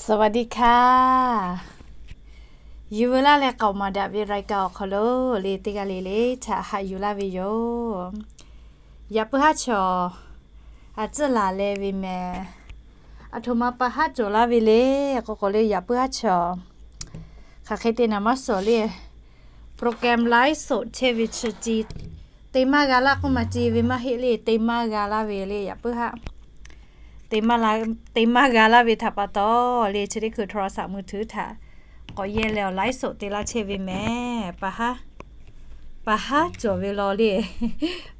สวัสดีค่ะ Yuˬ veu laˇ leh k'aoˍ maˍ daꞈ ve รายการ awˬ hk'aw lo le teˇ g'aˇ le le htaꞈ haꞈ yuˬ laˇ ve yoˬ. Yaꞈ puiˉ haˉ chaw a tcuhˉ laˬ leh ve mehˍ. Aˬ htoꞈ ma pa haˉ cawˬ laˇ ve le k'o k'o le, yaꞈ puiˉ haˉ chaw hk'aˬ hk'e te naˍ maˇ suhˍ le, program ไลฟ์สด chehˇ ve chi ci te maˇ g'a laˇ k'oˆ ma ci ve maˇ heˆ le, te maˇ g'a laˇ ve le. Yaꞈ puiˉ haˉ te maˇ g'a laˇ ve htaꞈ pa taw le, chi teˇ hkui โทรศัพท์มือถือ htaꞈ k'awꞈ yehˇ leh awˬ ไลฟ์สด te laˇ chehˇ ve mehˍ. Pa haˉ cawˬ ve law le,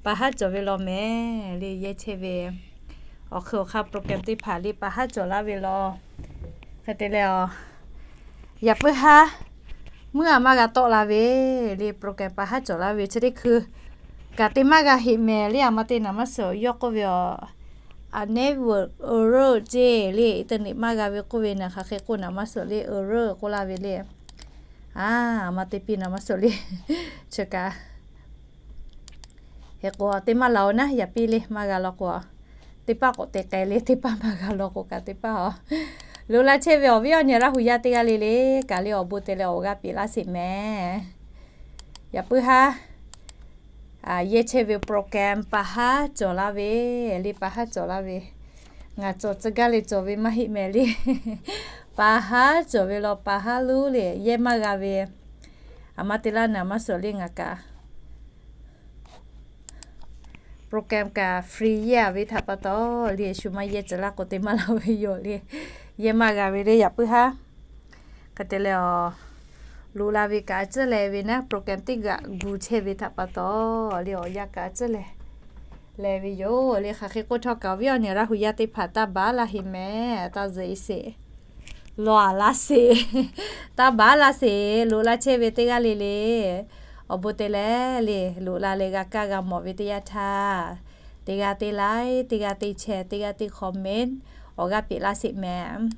pa haˉ cawˬ ve law mehˍ le. Yehˇ chehˇ ve awˬ hk'e awˬ hk'aˇ program teˇ hpaˍ le pa haˉ cawˬ laˇ ve law. Hk'e te leh, yaꞈ puiˉ haˉ mvuhˇ a maˇ g'a tawˆ la ve le, program pa haˉ cawˬ laˇ ve chi teˇ hkui kaꞈ te maˇ g'a heˆ mehˍ le. Aˬ ma te naˍ maˇ suhˍ yawˇ k'oˆ ve a, a network error ceˇ le, internet maˇ g'a ve k'oˆ ve naˍ, hk'aˬ hk'e k'oˆ naˍ maˇ suhˍ le, error k'oˆ laˇ ve le. Aˬ ma te piˇ naˍ maˇ suhˍ le, chi kaꞈ hk'e k'o teˇ maˇ laˬ-oˬ naˉ, yaꞈ piˇ le maˇ g'a law k'o, teˇ paˇ k'awꞈ te k'ai le, teˇ paˇ maˇ g'a law k'o kaꞈ teˇ paˇ a. Loꞈ la chehˇ ve awˬ viˉ awˬ nyi Laˇ hu yaˇ teˇ g'aˇ le le kaꞈ le awˬ bon te leh awˬ g'aˇ peꞈ laˇ sheˍ mehˍ. Yaꞈ puiˉ haˉ yehˇ chehˇ ve program pa haˉ cawˬ laˇ ve le, pa haˉ cawˬ laˇ ve. Ngaˬ cawˬ tcuh gaˇ le cawˬ ve maˇ heˆ mehˍ le. Pa haˉ cawˬ ve law, pa haˉ luˉ le yehˇ maˇ g'a ve. Aˬ ma te laˇ naˍ maˇ suhˍ le ngaˬ kaꞈ program kaꞈ free yehˇ a ve htaꞈ pa taw le, shu maˇ yehˇ tcuh laˇ k'o te maˇ laˬ ve yoˬ le. Yehˇ maˇ g'a ve le yaꞈ puiˉ haˉ. Hk'e te leh, loꞈ la ve kaꞈ a tcuhˉ leh ve naˉ, program teˇ g'aꞈ gu chehˇ ve htaꞈ pa taw le awˬ yanˇ kaꞈ a tcuhˉ leh leh ve yoˬ le. Hk'aˬ hk'e k'oˆ htawˇ kaꞈ awˬ viˉ awˬ nyi Laˇ hu yaˇ teˇ hpaˍ taˇ baˬ laˇ heˆ mehˍ, taˇ zuhꞈ e sheˍ. Law a laˇ sheˍ, taˇ baˬ laˇ sheˍ. Loꞈ la chehˇ ve teˇ g'aˇ le le awˬ bon te leh le, loꞈ la leh g'a kaˇ g'a mawˬ ve teˇ yanˇ htaˇ, teˇ g'aˇ teˇ like, teˇ g'aˇ teˇ share, teˇ g'aˇ teˇ comment awˬ g'aˇ peꞈ laˇ sheˍ mehˍ.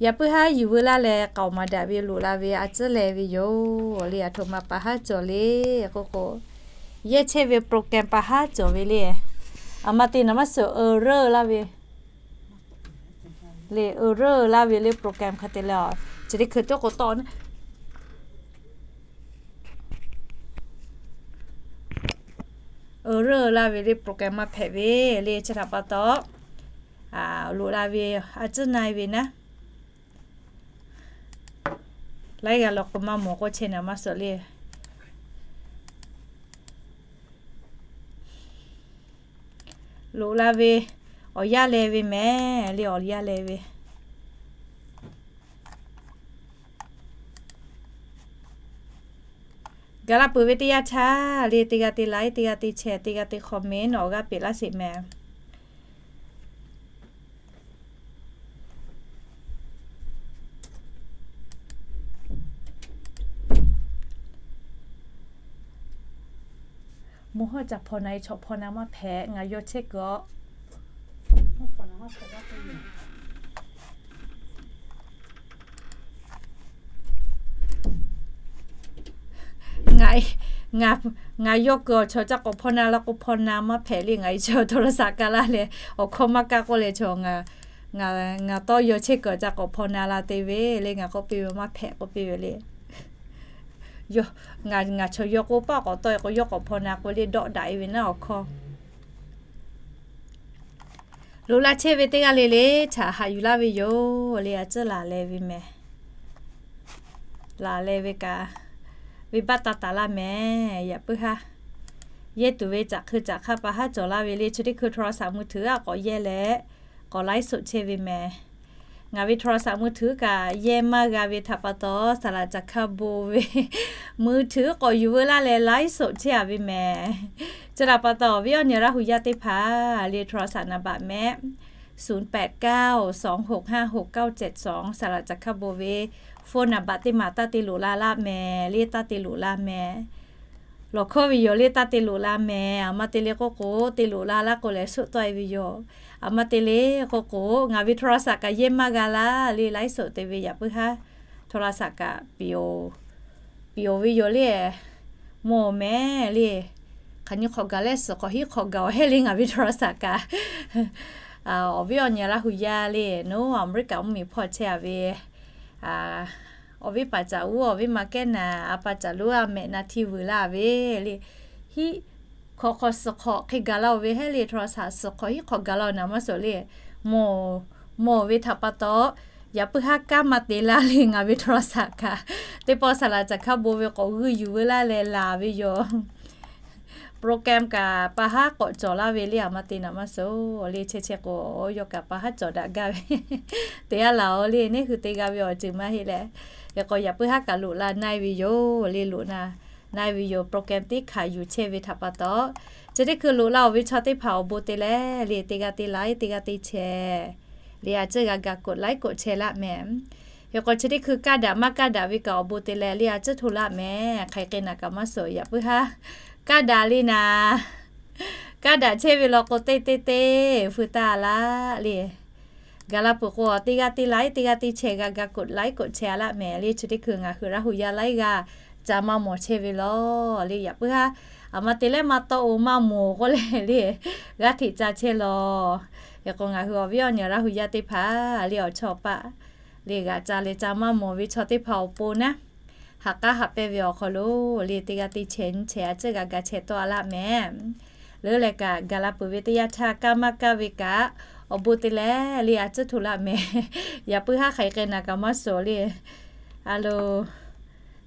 Yaꞈ puiˉ haˉ yuˬ veu laˇ leh k'aoˍ maˍ daꞈ ve loꞈ la ve a tcuhˉ leh ve yoˬ le. Aˬ htoꞈ ma pa haˉ cawˬ le k'oˆ k'o, yehˇ chehˇ ve program pa haˉ cawˬ ve le. Aˬ ma te naˍ maˇ suhˍ error laˇ ve le, error laˇ ve le program hk'e te leh, chi teˇ hkui tuˉ k'o tawˆ naˉ, error laˇ ve le program maˇ hpehꞈ ve le. Chi htaꞈ pa taw, loꞈ la ve a tcuhˉ na e ve naˉ, laiˉ g'a law k'o maˇ mawˬ k'oˆ chehˇ naˍ maˇ suhˍ le. Loꞈ la ve awˬ yanˇ leh ve mehˍ le, awˬ yanˇ leh ve. Gaˬ la peuˬ ve teˇ yanˇ htaˇ le, teˇ g'aˇ teˇ like, teˇ g'aˇ teˇ share, teˇ g'aˇ teˇ comment awˬ g'aˇ peꞈ laˇ sheˍ mehˍ. Mvuhˇ hawˉ ca hpaw na e, chaw hpaw na maˇ hpehꞈ, ngaˬ yaw chehˇ kuiˬ a. Ngaˬ yaw kuiˬ awˬ chaw ca k'awꞈ hpaw na la k'o hpaw na maˇ hpehꞈ le. Ngaˬ e chaw โทรศัพท์ ka laˇ leh awˬ hkawˇ maˇ kaˇ k'oˆ leh chaw, ngaˬ tawˇ yaw chehˇ kuiˬ ca k'awꞈ hpaw na la te ve le. Ngaˬ k'oˆ piˇ ve maˇ hpehꞈ k'oˆ piˇ ve le. Ngaˬ chaw yaw k'o paˆ k'awꞈ tawˆ e k'o yawˇ k'awꞈ hpaw na k'o le dawˆ daꞈ e ve naˉ awˬ hkawˇ. Loꞈ la chehˇ ve teˇ g'aˇ le le htaꞈ haꞈ yuˬ laˇ ve yoˬ le. A tcuhˉ laˬ leh ve mehˍ. Laˬ leh ve kaꞈ, venˇbaˆ taˇ taˍ laˇ mehˍ. Yaꞈ puiˉ haˉ yehˇ tuˬ ve caꞈ hkui caꞈ hk'aˇ pa haˉ cawˬ laˇ ve le. Chi teˇ hkui โทรศัพท์มือถือ a k'awꞈ yehˇ leh k'awꞈ ไลฟ์สด chehˇ ve mehˍ. Ngaˬ ve โทรศัพท์มือถือ kaꞈ yehˇ maˇ g'a ve htaꞈ pa taw, saˍ laꞈ caˬ hkaˇ bon ve มือถือ k'awꞈ yuˬ veu laˇ leh ไลฟ์สด chehˇ a ve mehˍ. Chi htaꞈ pa taw awˬ viˉ awˬ nyi Laˇ hu yaˇ teˇ hpaˍ le โทรศัพท์ naˍ baꞈ mehˆ ศูนย์แปดเก้าสองหกห้าหกเก้าเจ็ดสอง saˍ laꞈ caˬ hkaˇ bon ve phone นาˍ baꞈ teˇ maˬ taˇ te loꞈ la laˇ mehˍ le. Taˇ te loꞈ la mehˍ. Lawˬ hkawˇ ve yoˬ le, taˇ te loꞈ la mehˍ. Aˬ ma te le k'oˆ k'o, te loꞈ la laˇ k'o lehˬ, suhˆ tawˆ e ve yoˬ. Aˬ ma te le k'oˆ k'o, ngaˬ ve โทรศัพท์ kaꞈ yehˇ maˇ g'a laˇ le, ไลฟ์สด te ve yaꞈ puiˉ haˉ โทรศัพท์ kaꞈ piˍ oˬ ve yoˬ le. Mawˬ mehˍ le. Hk'aˬ nyi hk'awꞈ gaˬ leh suhˍ hk'awꞈ hiˉ hk'awꞈ gaˬ awˬ heˆ le ngaˬ ve โทรศัพท์ kaꞈ. Awˬ viˉ awˬ nyi Laˇ hu yaˇ le, nawˬ Aˍmeˍriˆkaˍ mvuhˇmiˬ hpawˇ chehˇ a ve, awˬ viˉ paˍ caˍ uˉ awˬ viˉ ma kehˉ naˍ, a pa caˍ lonˉ a mehꞈ na htiˇ vuiˬ laˇ ve le. Hiˆ hk'awꞈ hk'awꞈ suhˍ hk'awꞈ hk'e gaˬ la-oˬ ve heˉ le, โทรศัพท์ suhˍ hk'awꞈ hiˆ hk'awꞈ gaˬ la-oˬ naˍ maˇ suhˍ le. Mawˬ, mawˬ ve htaꞈ pa taw, yaꞈ puiˉ haˉ kanˉ maˇ te laˇ le ngaˬ ve โทรศัพท์ kaꞈ. Teˇ pawˆ saˍ laꞈ caˍ hkaˇ bon ve k'awꞈ g'uiˇ yuˬ ve laˇ leh laˬ ve yoˬ. Program kaꞈ pa haˉ k'awꞈ cawˬ laˇ ve le, a ma te naˍ maˇ suhˍ le. Chehˇ chehˇ k'o, yawˇ kaꞈ pa haˉ cawˬ daꞈ gaˇ ve, te a laˬ-oˬ le. Neˇ hui te g'a ve awˬ ceuˬ maˇ heˆ leh, hk'e k'o yaꞈ puiˉ haˉ kaꞈ loꞈ la na-e ve yoˬ le. Loꞈ na na-e ve yoˬ. Program teˇ hkanˍ yuˬ chehˇ ve htaꞈ pa taw, chi teˇ hkui loꞈ la-oˬ ve chaw teˇ hpaˍ awˬ bon te leh le, teˇ g'aˇ teˇ laiˉ, teˇ g'aˇ teˇ chehˇ le, a ciˉ g'a ga กดไลค์ กดแชร์ laˇ mehˍ. Hk'e k'o chi teˇ hkui kaˇ daꞈ maˇ kaˇ daꞈ ve kaꞈ awˬ bon te leh le, a ciˉ hto laˇ mehˍ. Hk'aˬ hk'e naˍ kaꞈ maˇ suhˍ, yaꞈ puiˉ haˉ kaˇ daꞈ le naˍ. Kaˇ daꞈ chehˇ ve law k'o, teˇ teˇ teˇ hpu taˇ laˇ le. Gaˬ la peuˬ k'o, teˇ g'aˇ teˇ laiˉ, teˇ g'aˇ teˇ chehˇ g'a ga กดไลค์ กดแชร์ laˇ mehˍ le. Chi teˇ hkui ngaˬ hui Laˇ hu yaˇ laiˉ g'aˇ ca maˇ mawˬ chehˇ ve law le. Yaꞈ puiˉ haˉ a ma te leh maˇ tawˆ-oˬ maˇ mawˬ k'oˆ leh le, g'aˇ hteꞈ ca chehˇ law. Hk'e k'o ngaˬ hui awˬ viˉ awˬ nyi Laˇ hu yaˇ teˇ hpaˍ le, awˬ chawˇ awˬ paˆ le, g'aꞈ ca leh ca maˇ mawˬ ve chaw teˇ hpaˍ awˬ pon naˉ, haꞈ k'aˉ haꞈ pehnˇ ve awˬ hk'aw lo le, teˇ g'aˇ teˇ chehˇ nyiˇ chehˇ a ciˉ g'a ga chehˇ tawˆ a laˇ mehˍ. Leuˉ leh kaꞈ gaˬ la peuˬ ve teˇ yanˇ htaˇ, kaˇ maˇ kaˇ ve kaꞈ awˬ bon te leh le, a ciˉ hto laˇ mehˍ. Yaꞈ puiˉ haˉ hk'aˬ hk'e naˍ kaꞈ maˇ suhˍ le. A lo,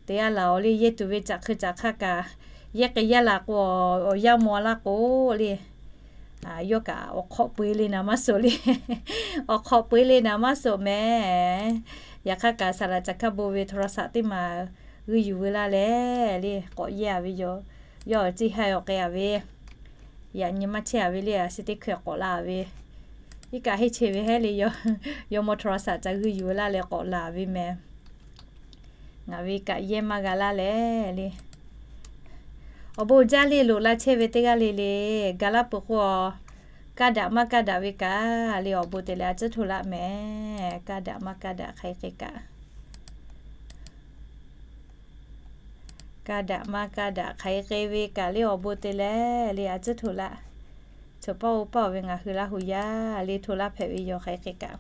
te a laˬ-oˬ le, yehˇ tuˬ ve caꞈ hk'e caꞈ hk'aˇ kaꞈ, yehˇ k'ai yaˇ la k'o, awˬ yanˇ maw laˇ k'o le, yawˇ kaꞈ awˬ hk'awꞈ peu-e le naˍ maˇ suhˍ le. Awˬ hk'awꞈ peu-e le naˍ maˇ suhˍ mehˍ. Yaꞈ hk'aˇ kaꞈ saˍ laꞈ caˍ hkaˇ bon ve โทรศัพท์ teˇ maˬ g'uiˇ yuˬ ve laˇ leh le, k'awꞈ yehˇ a ve yoˬ. Yawˇ awˬ ciˉ haiˬ awˬ k'ai a ve, yaꞈ nyi maˇ chehˇ a ve le, a shi teˇ hkui k'awꞈ la ve. Iˉ kaˆ henˇ che ve heˉ le, yawˇ mawˇ โทรศัพท์ ca g'uiˇ yuˬ ve laˇ leh k'awꞈ la ve mehˍ. Ngaˬ ve kaꞈ yehˇ maˇ g'a laˇ leh le. Awˬ bon jaˇ le, loꞈ la chehˇ ve teˇ g'aˇ le le, gaˬ la peuˬ k'o, kaˇ daꞈ maˇ kaˇ daꞈ ve kaꞈ le, awˬ bon te leh a ciˉ hto laˇ mehˍ. Kaˇ daꞈ maˇ kaˇ daꞈ hk'aˬ hk'e kaꞈ, kaˇ daꞈ maˇ kaˇ daꞈ hk'aˬ hk'e ve kaꞈ le, awˬ bon te leh le, a ciˉ hto laˇ. Chaw paˇ oˇ paˇ-oˬ ve ngaˬ hui Laˇ hu yaˇ le, hto laˇ hpehꞈ ve yoˬ hk'aˬ hk'e kaꞈ.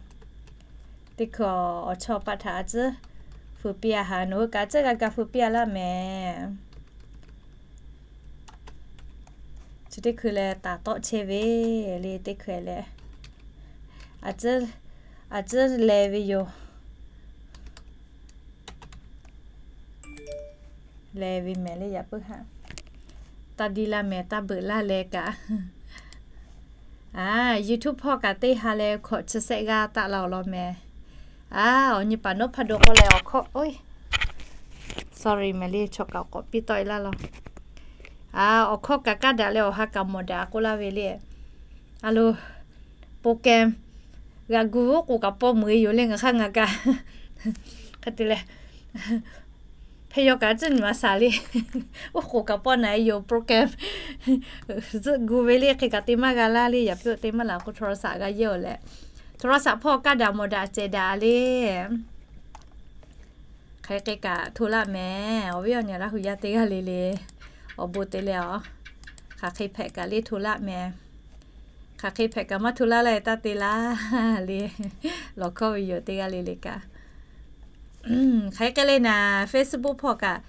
Teˇ hkui awˬ chawˇ paˆ htaꞈ a ciˉ feu piˇ a haꞈ, nawˬ hui kaꞈ a ciˉ g'a ga feu piˇ a laˇ mehˍ. Chi teˇ hkui leh taˍ tawˆ chehˇ ve le, teˇ hkui leh a ciˉ, a ciˉ leh ve yoˬ. Leh ve mehˍ le, yaꞈ puiˉ haˉ taˇ diˇ laˇ mehˍ, taˇ beuꞈ laˇ leh kaꞈ. A, YouTube hpawˇ ka�iˉ teˇ ha leh hkawꞈ chi sehˆ g'aˇ taˆ la-oˬ law mehˍ. A, awˬ nyi paˍ nawˉ hpaˇ do k'oˆ leh awˬ hkawˇ, sorry mehˍ le, chaw kaꞈ k'awꞈ piˇ tawˆ e laˇ law. A, awˬ hkawˇ kaꞈ kaˇ daꞈ leh awˬ ha kaꞈ mawˬ daꞈ k'oˆ laˇ ve le. A lo, program g'a gu oˉ k'oˍ kaꞈ pawˆ meuꞈ e yoˬ le, ngaˬ hk'aˇ ngaˬ kaꞈ hk'e te leh, hpehꞈ yaw kaꞈ a ciˉ nyi ma shaˍ le. Oˉ k'oˍ kaꞈ pawˆ naˍ e yoˬ, program zuhˆ gu ve le, hk'e kaꞈ te maˇ g'a laˇ le. Yaꞈ piˇ-oˬ, te maˇ laˬ k'o โทรศัพท์ g'a yehˇ-oˬ leh, โทรศัพท์ hpawˇ kaˇ daꞈ mawˬ daꞈ cehˬ daꞈ le. Hk'aˬ hk'e kaꞈ hto laˇ mehˍ. Awˬ viˉ awˬ nyi Laˇ hu yaˇ teˇ g'aˇ le le, awˬ bon te leh a, hk'aˬ hk'e hpehꞈ kaꞈ le hto laˇ mehˍ. Hk'aˬ hk'e hpehꞈ kaꞈ maˇ hto laˇ leh taˇ te laˇ le. Lawˬ hkawˇ ve yoˬ teˇ g'aˇ le le kaꞈ. Hk'aˬ hk'e le naˍ, Facebook hpawˇ kaꞈ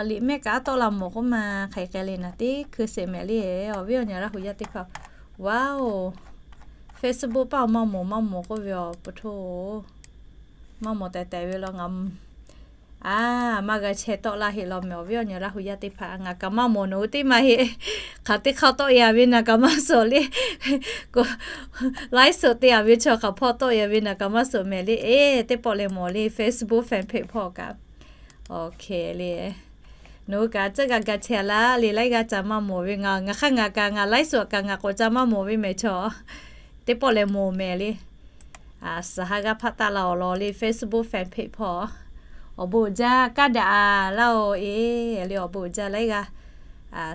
liꞈ mehˆ kaꞈ a tawˆ la mawˬ k'oˆ ma. Hk'aˬ hk'e le naˍ, teˇ hkui sheˍ mehˍ le. Awˬ viˉ awˬ nyi Laˇ hu yaˇ teˇ hpaˍ, wow, Facebook paˇ-oˬ, maˇ mawˬ maˇ mawˬ k'oˆ ve awˬ pu htoˇ, maˇ mawˬ tehˬ tehˬ ve law ngaˬ a, maˇ g'a chehˇ tawˆ laˇ heˆ law mehˍ. Awˬ viˉ awˬ nyi Laˇ hu yaˇ teˇ hpaˍ, ngaˬ kaꞈ maˇ mawˬ nawˬ hui teˇ maˇ heˆ. Hk'aˬ teˇ hk'aˇ tawˆ e a ve naˍ kaꞈ maˇ suhˍ le. K'o, live show te a ve chaw hk'aˬ hpawˇ tawˆ e a ve naˍ kaꞈ maˇ suhˍ mehˍ le. Eˬ, teˇ pawˆ leh mawˬ le, Facebook fan page hpawˇ kaꞈ. Awˬ hk'e le, nawˬ hui kaꞈ a ciˉ g'a ga chehˇ a laˇ le. Laiˉ g'aˇ ca maˇ mawˬ ve, ngaˬ ngaˬ hk'aˇ ngaˬ kaꞈ ngaˬ live show kaꞈ ngaˬ k'awꞈ ca maˇ mawˬ ve mehˍ chaw, teˇ pawˆ leh mawˬ mehˍ le. Suhˍ ha g'aˇ hpaˇ taˆ la-oˬ law le, Facebook fan page hpawˇ. Awˬ bon uiˍ jaˇ, kaˇ daꞈ laˇ-oˬ e le. Awˬ bon uiˍ jaˇ, laiˉ g'aˇ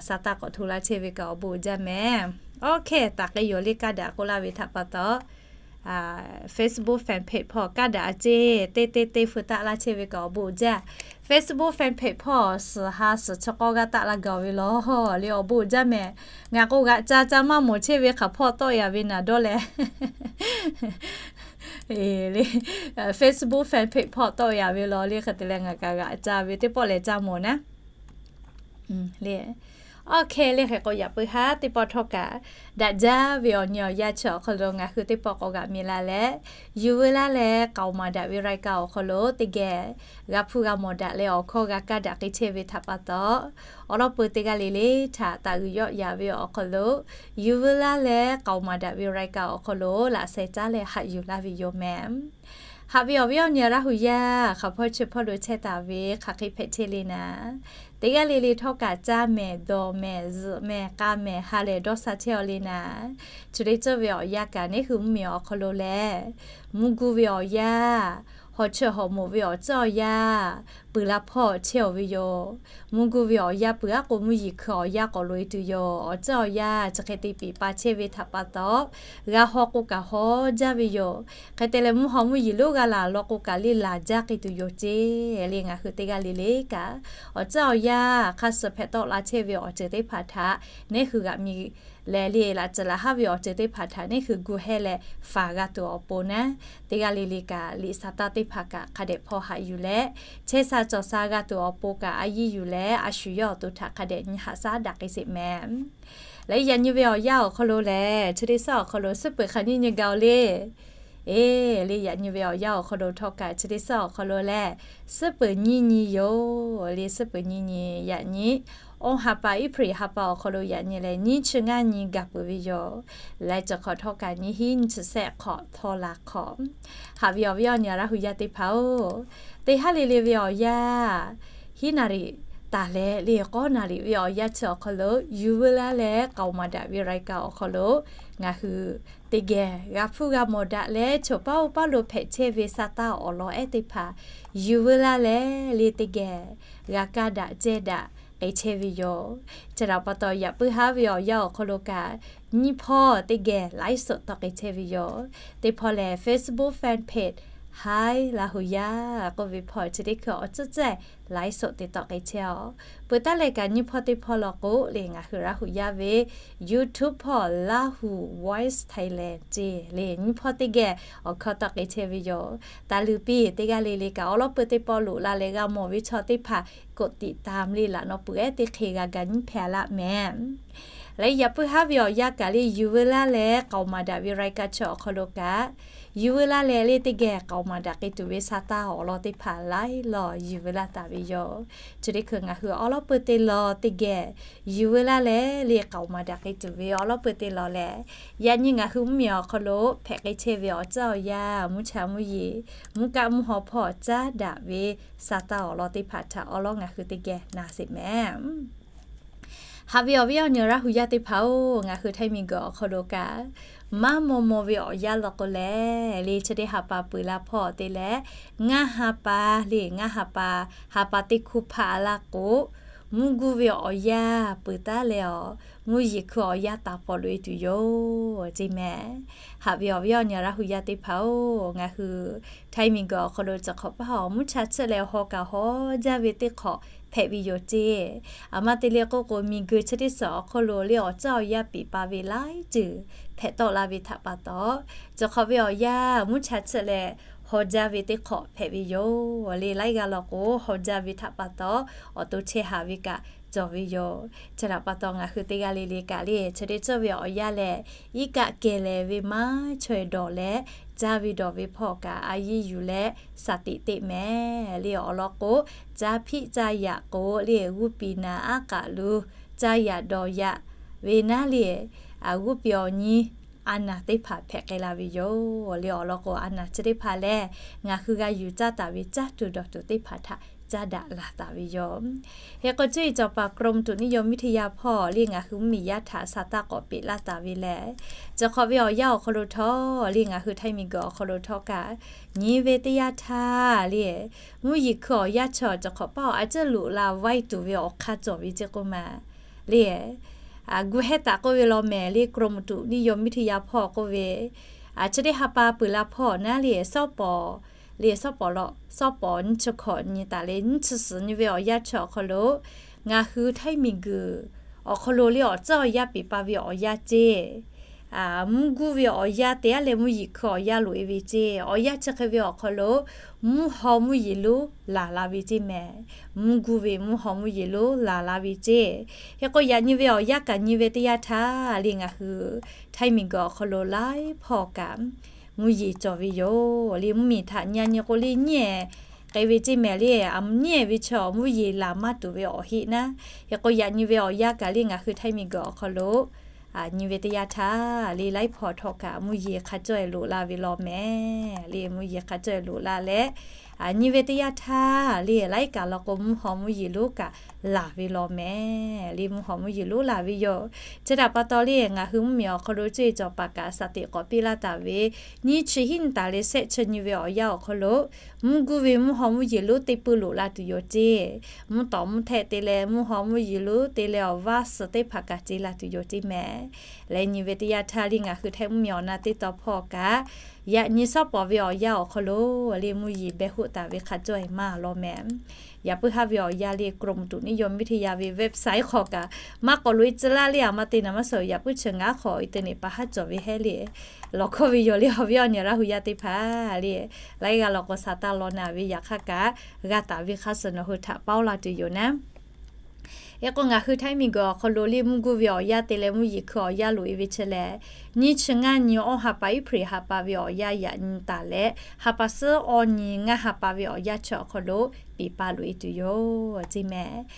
sha taˇ k'awꞈ hto laˇ chehˇ ve kaꞈ awˬ bon uiˍ jaˇ mehˍ. Awˬ hk'e taˍ k'ai yoˬ le, kaˇ daꞈ k'oˆ laˇ ve htaꞈ pa taw, Facebook fan page hpawˇ kaˇ daꞈ ceˇ, teˇ teˇ teˇ hpu taˆ laˇ chehˇ ve kaꞈ awˬ bon jaˇ. Facebook fan page hpawˇ suhˍ ha suhˍ chi k'awˇ g'aˇ taˆ laˇ gaˬ ve law. Le awˬ bon jaˇ mehˍ. Ngaˬ k'o g'aꞈ ca ca maˇ mawˬ chehˇ ve hk'aˬ hpawˇ tawˆ yaꞈ ve naˍ dawˇ leh Facebook fan page hpawˇ tawˆ yaꞈ ve law le hk'e te leh ngaˬ kaꞈ g'aꞈ ca ve teˇ pawˆ leh ca mawˬ naˉ. Awˬ hk'e le hk'e k'o yaꞈ puiˉ haˉ teˇ pawˆ htawˇ kaꞈ daꞈ jaˇ ve awˬ nyi awˬ yanˇ chi awˬ hk'aw lo ngaˬ hui teˇ pawˆ k'awꞈ g'aꞈ miˬ la leh, yuˬ veu laˇ leh k'aoˍ maˍ daꞈ ve รายการ awˬ hk'aw lo teˇ geh g'a hpuˇ g'a mawˬ daꞈ leh awˬ hkawˇ g'a kaˇ daꞈ k'ai chehˇ ve htaꞈ pa taw, awˬ lawn peuˬ teˇ g'aˇ le le htaꞈ taˍ g'uiˬ yawˆ yaꞈ ve awˬ hk'aw lo, yuˬ veu laˇ leh k'aoˍ maˍ daꞈ ve รายการ awˬ hk'aw lo laꞈ sheh caˉ leh haꞈ yuˬ laˇ ve yoˬ mehˍ. Haꞈ ve awˬ viˉ awˬ nyi Laˇ hu yaˇ hk'aˬ hpawˇ chi hpawˇ lo chehˇ taˍ ve hk'aˬ hk'e hpehꞈ chehˇ le naˍ, teˇ g'aˇ le le htawˇ kaꞈ caˇ mehˍ, dawˬ mehˍ, zuhꞈ mehˍ, k'aˇ mehˍ, ha lehˬ dawˇ sha chehˇ aw le naˍ, chi teˇ ceuˬ ve awˬ yanˇ kaꞈ neˉ hui mvuhˇ miˬ awˬ hk'aw lo lehˬ, mvuhˇ guˇ ve awˬ yanˇ, hawˬ chaweh hawˬ moˍ ve awˬ tcuhˉ awˬ yanˇ, peuˬ la hpawˇ chehˇ aw ve yoˬ. Mvuhˇ guˇ ve awˬ yanˇ peuˬ aˉ k'o mvuhˇ yeˬ hkui awˬ yanˇ k'awꞈ loꞈ e tuˬ yoˬ. Awˬ tcuhˉ awˬ yanˇ chi hk'e te piˍ pa chehˇ ve htaꞈ pa taw, g'a haw k'o kaꞈ haw jaˇ ve yoˬ. Hk'e te leh mvuhˇ haw mvuhˇ yeˬ lonˉ g'a laˬ law k'o kaꞈ le laˬ jaˇ k'ai tuˬ yoˬ ceˇ le. Ngaˬ hui teˇ g'aˇ le le kaꞈ awˬ tcuhˉ awˬ yanˇ hk'aˇ suh hpehꞈ tawˆ la chehˇ ve awˬ ceuˬ teˇ hpaˍ htaꞈ neˉ hui g'aꞈ miˬ leh le, laꞈ ceuˬ laꞈ haˉ ve awˬ ceuˬ teˇ hpaˍ htaꞈ neˉ hui gu hehˇ leh faˍ g'a tuˬ awˬ pon naˉ, teˇ g'aˇ le le kaꞈ liꞈ saˍ taˇ teˇ hpaˍ kaꞈ hk'a dehꞈ hpawˇ haꞈ yuˬ leh, chehˇ sha cawˬ sha g'a tuˬ awˬ pon kaꞈ a yiˇ yuˬ leh a shu yawˇ awˬ to htaꞈ hk'a dehꞈ nyi haꞈ shaˉ daꞈ k'ai sheˍ mehˍ. Leh yaꞈ nyi ve awˬ yanˇ awˬ hk'aw lo lehˬ, chi teˇ suhˉ awˬ hk'aw lo suhˉ peuˬ hk'aˬ nyiˇ nyi gaˬ-oˬ le. Eˬ, le yaꞈ nyi ve awˬ yanˇ awˬ hk'aw lo htawˇ kaꞈ chi teˇ suhˉ awˬ hk'aw lo lehˬ, suhˉ peuˬ nyiˇ nyi yoˬ le. Suhˉ peuˬ nyiˇ nyi yaꞈ nyi, awˬ ha pa April ha pa awˬ hk'aw lo yaꞈ nyi leh nyiˇ chi ngaˇ nyi gaˬ peuˬ ve yoˬ. Leh cawˬ hk'awꞈ htawˇ kaꞈ nyiˇ hinˉ nyiˇ chi sehˆ hk'awꞈ htawˇ la hk'awꞈ. Haꞈ ve awˬ viˉ awˬ nyi Laˇ hu yaˇ teˇ hpaˍ-oˬ, teˇ haˉ le le ve awˬ yanˇ, hiˉ naˍ riˍ taˍ leh le k'awˇ naˍ riˍ ve awˬ yanˇ chi awˬ hk'aw lo yuˬ veu laˇ leh k'aoˍ maˍ daꞈ ve รายการ awˬ hk'aw lo ngaˬ hui teˇ geh g'a hpuˇ g'a mawˬ daꞈ leh, chaw paˉ oˇ paˉ lo hpehꞈ chehˇ ve sa taˇ awˬ lawn ehˉ teˇ hpaˍ yuˬ veu laˇ leh le teˇ geh g'a kaˇ daꞈ cehˇ daꞈ k'ai chehˇ ve yoˬ. Chi htaꞈ pa taw yaꞈ puiˉ haˉ ve awˬ yanˇ awˬ hk'aw lo kaꞈ nyiˇ hpawˇ teˇ geh ไลฟ์สด tawˆ k'ai chehˇ ve yoˬ. Teˇ hpawˇ lehˬ Facebook fan page Hi Laˇ hu yaˇ k'oˆ ve hpawˇ chi teˇ hkui awˬ tcuhˉ cehˇ ไลฟ์สด te tawˆ k'ai chehˇ-oˬ. Peuˬ taˉ leh kaꞈ nyiˇ hpawˇ teˇ hpawˇ law k'o le ngaˬ hui Laˇ hu yaˇ ve YouTube hpawˇ Lahu Voice Thailand ceˇ le nyiˇ hpawˇ teˇ geh awˬ hkawˇ tawˆ k'ai chehˇ ve yoˬ. Taˍ luˬ piˇ teˇ g'aˇ le le kaꞈ awˬ lawn peuˬ teˇ pawˆ loꞈ la leh g'a mawˬ ve chaw teˇ hpaˍ กดติดตาม le laꞈ nawˬ peuˬ ehˉ teˇ hk'e g'a ga nyiˇ hpehꞈ laˇ mehˍ. Leh yaꞈ puiˉ haˉ ve awˬ yanˇ kaꞈ le yuˬ veu laˇ leh k'aoˍ maˍ daꞈ ve รายการ chi awˬ hk'aw lo kaꞈ yuˬ veu laˇ leh le teˇ geh k'aoˍ maˍ daꞈ k'ai tuˬ ve sa taˇ awˬ lawn teˇ hpaˍ laiˉ law yuˬ veu laˇ taˍ ve yoˬ. Chi teˇ hkui ngaˬ hui awˬ lawn peuˬ teˇ law teˇ geh yuˬ veu laˇ leh le k'aoˍ maˍ daꞈ k'ai tuˬ ve awˬ lawn peuˬ teˇ law lehˬ, yaꞈ nyi ngaˬ hui mvuhˇ miˬ awˬ hk'aw lo hpehꞈ k'ai chehˇ ve awˬ tcuhˉ awˬ yanˇ, mvuhˇ cha mvuhˇ yeˬ, mvuhˇ kaˆ mvuhˇ haw hpawˇ caˉ daꞈ ve sa taˇ awˬ lawn teˇ hpaˍ htaꞈ awˬ lawn ngaˬ hui teˇ geh na sheˍ mehˍ. Haꞈ ve awˬ viˉ awˬ nyi Laˇ hu yaˇ teˇ hpaˍ-oˬ, ngaˬ hui Htaiˇ miˬ guiˬ awˬ hk'aw lo kaꞈ maˇ maw maw ve awˬ yanˇ law k'o lehˬ, le chi teˇ ha pa peuˬ la hpawˇ te leh, ngaˇ ha pa le ngaˇ ha pa, ha pa teˇ hkuˇ hpaˆ laˇ k'o, mvuhˇ guˇ ve awˬ yanˇ peuˬ taˉ leh awˬ, mvuhˇ yeˬ hkui awˬ yanˇ taˍ pawˍ loꞈ e tuˬ yoˬ ceˇ mehˍ. Haꞈ ve awˬ viˉ awˬ nyi Laˇ hu yaˇ teˇ hpaˍ-oˬ, ngaˬ hui Htaiˇ miˬ guiˬ awˬ hk'aw lo cawˬ hk'awꞈ paˇ awˬ mvuhˇ cha chiˆ leh haw kaꞈ haw jaˇ ve teˇ hk'awꞈ hpehꞈ ve yoˬ ceˇ. Aˬ ma te leh k'oˆ k'o, miˬ guiˬ chi teˇ suhˍ awˬ hk'aw lo le awˬ tcuhˉ awˬ yanˇ piˍ pa ve laiˉ ceuˬ hpehꞈ tawˆ la ve htaꞈ pa taw, cawˬ hk'awꞈ ve awˬ yanˇ mvuhˇ cha chiˆ leh haw jaˇ ve teˇ hk'awꞈ hpehꞈ ve yoˬ le. Laiˉ g'aˇ law k'o, haw jaˇ ve htaꞈ pa taw, awˬ to chehˇ haˍ ve kaꞈ cawˬ ve yoˬ. Chi htaꞈ pa taw, ngaˬ hui teˇ g'aˇ le le kaꞈ le chi teˇ ceuˬ ve awˬ yanˇ lehˬ, iˉ kaˆ kehˬ lehˍ ve maˇ chaweh dawˬ leh, caˇ ve dawˬ ve hpawˇ kaꞈ a yiˇ yuˬ leh shaˍ tiꞈ teˆ mehˍ le. Awˬ lawn k'o, caˇ hpiˆ caˇ yaꞈ k'o le g'uˇ piˍ naˍ aˉ k'aꞈ lu caˇ yaꞈ dawˬ yaꞈ ve naˉ le, g'uˇ piˍ awˬ nyi a naˍ teˇ hpaˍ hpehꞈ k'ai la ve yoˬ le. Awˬ lawn k'o, a naˍ chi teˇ hpaˍ lehˬ, ngaˬ hui g'a yuˬ caˇ taˍ ve caˇ tuˬ dawˬ tuˬ teˇ hpaˍ htaꞈ caˇ daꞈ laˬ taˍ ve yoˬ. Hk'e k'o, cuˇ yiˍ cawˬ paˍ กรมอุตุนิยมวิทยา hpawˇ le ngaˬ hui mvuhˇ miˬ yaˇ htaꞈ sa taˇ k'awꞈ peꞈ laˇ taˍ ve lehˬ, cawˬ hk'awꞈ ve awˬ yanˇ awˬ hk'aw lo htawˇ le ngaˬ hui Htaiˇ miˬ guiˬ awˬ hk'aw lo htawˇ kaꞈ, nyi ve teˇ yanˇ htaˇ le mvuhˇ yeˬ hkui awˬ yanˇ chaw cawˬ hk'awꞈ paˇ awˬ a ciˉ loꞈ la vaiˇ tuˬ ve awˬ hk'aˇ cawˬ ve ceˇ k'oˆ ma le. Gu hehˉ taˍ k'oˆ ve law mehˍ le กรมอุตุนิยมวิทยา hpawˇ k'oˆ ve, Chi teˇ ha pa peuˬ la hpawˇ naˉ le, sawˉ pawˍ le, sawˉ pawˍ la, sawˉ pawˍ nyiˇ chi hkawꞈ nyi taˍ le, nyiˇ chi suhˍ nyi ve awˬ yanˇ chi awˬ hk'aw lo ngaˬ hui htaiˇ miˬ guiˬ awˬ hk'aw lo le awˬ tcuhˉ awˬ yanˇ piˍ pa ve awˬ yanˇ ceˇ, mvuhˇ guˇ ve awˬ yanˇ te aˉ leh mvuhˇ yeˬ hkui awˬ yanˇ loꞈ e ve ceˇ. Awˬ yanˇ chi hk'e ve awˬ hk'aw lo mvuhˇ haw mvuhˇ yeˬ lonˉ laˬ la ve ceˇ mehˍ. Mvuhˇ guˇ ve mvuhˇ haw mvuhˇ yeˬ lonˉ laˬ la ve ceˇ. Hk'e k'o, yaꞈ nyi ve awˬ yanˇ kaꞈ nyi ve teˇ yanˇ htaˇ le, ngaˬ hui htaiˇ miˬ guiˬ awˬ hk'aw lo laiˉ hpawˇ kaꞈ mvuhˇ yeˬ cawˬ ve yoˬ le. Mvuhˇ miˬ htaꞈ nyi nyi k'o le, nyiˉ ehˍ k'ai ve ceˇ mehˍ le. Aˬ, nyiˉ ehˍ ve chaw mvuhˇ yeˬ laˬ maˇ tuˬ ve awˬ heˆ naˉ. Hk'e k'o, yaꞈ nyi ve awˬ yanˇ kaꞈ le, ngaˬ hui htaiˇ miˬ guiˬ awˬ hk'aw lo nyi ve teˇ yanˇ htaˇ le, laiˉ hpawˇ htawˇ kaꞈ mvuhˇ yeˬ hk'a cawˇ e loꞈ la ve law mehˍ le. Mvuhˇ yeˬ hk'a cawˇ e loꞈ la leh, nyi ve teˇ yanˇ htaˇ le, laiˉ kaꞈ law k'o mvuhˇ haw mvuhˇ yeˬ lonˉ kaꞈ laˬ ve law mehˍ le. Mvuhˇ haw mvuhˇ yeˬ lonˉ laˬ ve yoˬ. Chi htaꞈ pa taw le, ngaˬ hui mvuhˇ miˬ awˬ hk'aw lo cuˇ e cawˬ paˍ kaꞈ shaˍ tiꞈ k'awꞈ piˇ laˇ taˍ ve, nyiˇ chi hiˉ nyi taˍ leh shehˆ chi nyi ve awˬ yanˇ awˬ hk'aw lo mvuhˇ guˇ ve mvuhˇ haw mvuhˇ yeˬ lonˉ teˇ peuˇ loꞈ la tuˬ yoˬ ceˇ. Mvuhˇ tawˍ mvuhˇ htehˆ te leh mvuhˇ haw mvuhˇ yeˬ lonˉ te leh awˬ vaˇ suhˍ teˇ hpaˍ kaꞈ ce la tuˬ yoˬ ceˇ mehˍ. Leh nyi ve teˇ yanˇ htaˇ le, ngaˬ hui htaiˇ mvuhˇ miˬ awˬ na teˇ taw hpawˇ kaꞈ yaꞈ nyi sawˉ pawˍ ve awˬ yanˇ awˬ hk'aw lo le, mvuhˇ yeˬ beh hoˆ taˍ ve hk'a cawˇ e maˇ law mehˍ. Yaꞈ puiˉ haˉ ve awˬ yanˇ le, กรมอุตุนิยมวิทยา ve website hk'aw kaꞈ maˇ k'awꞈ loꞈ e tcuh laˇ le. Aˬ ma te naˍ maˇ suhˍ, yaꞈ puiˉ chi ngaˬ hk'aw internet pa haˉ cawˬ ve hehˉ le, lawˬ hkawˇ ve yoˬ le. Awˬ viˉ awˬ nyi Laˇ hu yaˇ teˇ hpaˍ le, laiˉ g'aˇ law k'o shaˍ taˇ law naˍ ve, yaꞈ hk'aˇ kaꞈ g'a taˍ ve hk'a suhˍ nawˬ hui htaꞈ paoˇ la tuˬ yoˬ naˉ. Hk'e k'o, ngaˬ hui htaiˇ miˬ guiˬ awˬ hk'aw lo le mvuhˇ guˇ ve awˬ yanˇ te leh mvuhˇ yeˬ hkui awˬ yanˇ loꞈ e ve chi lehˬ, nyiˇ chi ngaˇ nyi awˇ ha pa April ha pa ve awˬ yanˇ yaꞈ nyi taˍ leh, ha pa suhˉ awˇ nyi ngaˇ ha pa ve awˬ yanˇ chi awˬ hk'aw lo piˍ pa loꞈ e tuˬ yoˬ ceˇ mehˍ.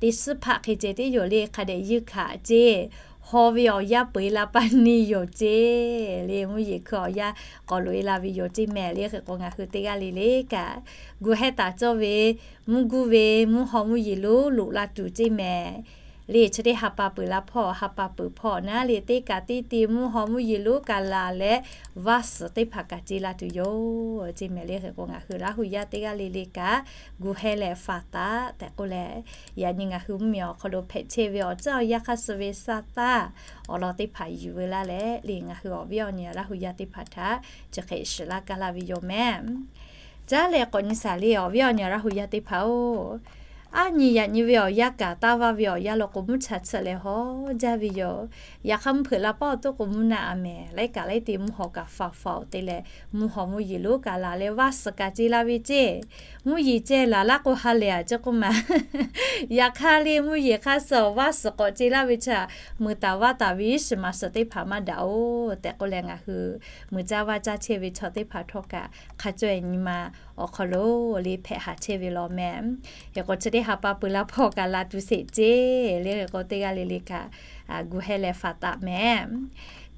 Teˇ suhˉ hpaˆ hk'e ceh teˇ yoˬ le, hk'a dehꞈ yeunˇ hkanˍ ceˇ, haw ve awˬ yanˇ peu eˬ la pa ni yoˬ ceˇ le. Mvuhˇ yeˬ hkui awˬ yanˇ k'awꞈ loꞈ e la ve yoˬ ceˇ mehˍ le. Hk'e k'o, ngaˬ hui teˇ g'aˇ le le kaꞈ gu heh taˍ cawˇ ve mvuhˇ guˇ ve mvuhˇ haw mvuhˇ yeˬ lonˉ loꞈ la tuˬ ceˇ mehˍ le. Chi teˇ ha pa peuˬ la hpawˇ, ha pa peuˬ hpawˇ naˉ le, teˇ kaꞈ teˇ te mvuhˇ haw mvuhˇ yeˬ lonˉ kaꞈ laˬ leh, vaˇ suhˍ teˇ hpaˍ kaꞈ ce la tuˬ yoˬ ceˇ mehˍ le. Hk'e k'o, ngaˬ hui Laˇ hu yaˇ teˇ g'aˇ le le kaꞈ gu heh leh faˍ taˍ tehꞈ k'oˆ leh, yaꞈ nyi ngaˬ hui mvuhˇ miˬ awˬ hk'aw lo hpehꞈ chehˇ ve awˬ tcuhˉ awˬ yanˇ hk'aˇ suh ve sa taˇ awˬ lawn teˇ hpaˍ yuˬ veu laˇ leh le, ngaˬ hui awˬ viˉ awˬ nyi Laˇ hu yaˇ teˇ hpaˍ htaꞈ chi hk'e shiˍ laˇ kaˇ laˇ ve yoˬ mehˍ. Caˉ leh k'awꞈ nyi shaˍ le, awˬ viˉ awˬ nyi Laˇ hu yaˇ teˇ hpaˍ-oˬ, aˉ nyi yaꞈ nyi ve awˬ yanˇ kaꞈ taˇ vaˇ ve awˬ yanˇ law k'o, mvuhˇ cha tsuhˆ leh haw jaˇ ve yoˬ. Yaꞈ hk'aˇ, mvuhˇ hpeuꞈ la paˉ awˬ to k'o, mvuhˇ naˆ a mehˍ laiˉ kaꞈ laiˉ te mvuhˇ haw kaꞈ faˍ faˍ-oˬ te leh, mvuhˇ haw mvuhˇ yeˬ lonˉ kaꞈ laˬ leh, vaˇ suhˍ kaꞈ ce la ve ceˇ. Mvuhˇ yeˬ ceh laˬ laˇ k'o, ha lehˬ a ceˇ k'oˆ ma. Yaꞈ hk'aˇ le, mvuhˇ yeˬ hk'aˇ suh vaˇ suhˍ k'awꞈ ce laˇ ve chi, muiˬ taˍ vaˇ taˍ ve iˉ shiˍ maˍ shiˍ teˇ hpaˍ maˇ daꞈ-oˬ tehꞈ k'oˆ leh, ngaˬ hui muiˬ caˇ vaˇ caˇ chehˇ ve chaw teˇ hpaˍ htawˇ kaꞈ hk'a cawˇ e nyi ma awˬ hk'aw lo le hpehꞈ haˍ chehˇ ve law mehˍ. Hk'e k'o, chi teˇ ha pa peuˬ la hpawˇ kaꞈ laˬ tuˬ sheˍ ceˇ le. Hk'e k'o, teˇ g'aˇ le le kaꞈ gu heh leh faˍ taˍ mehˍ.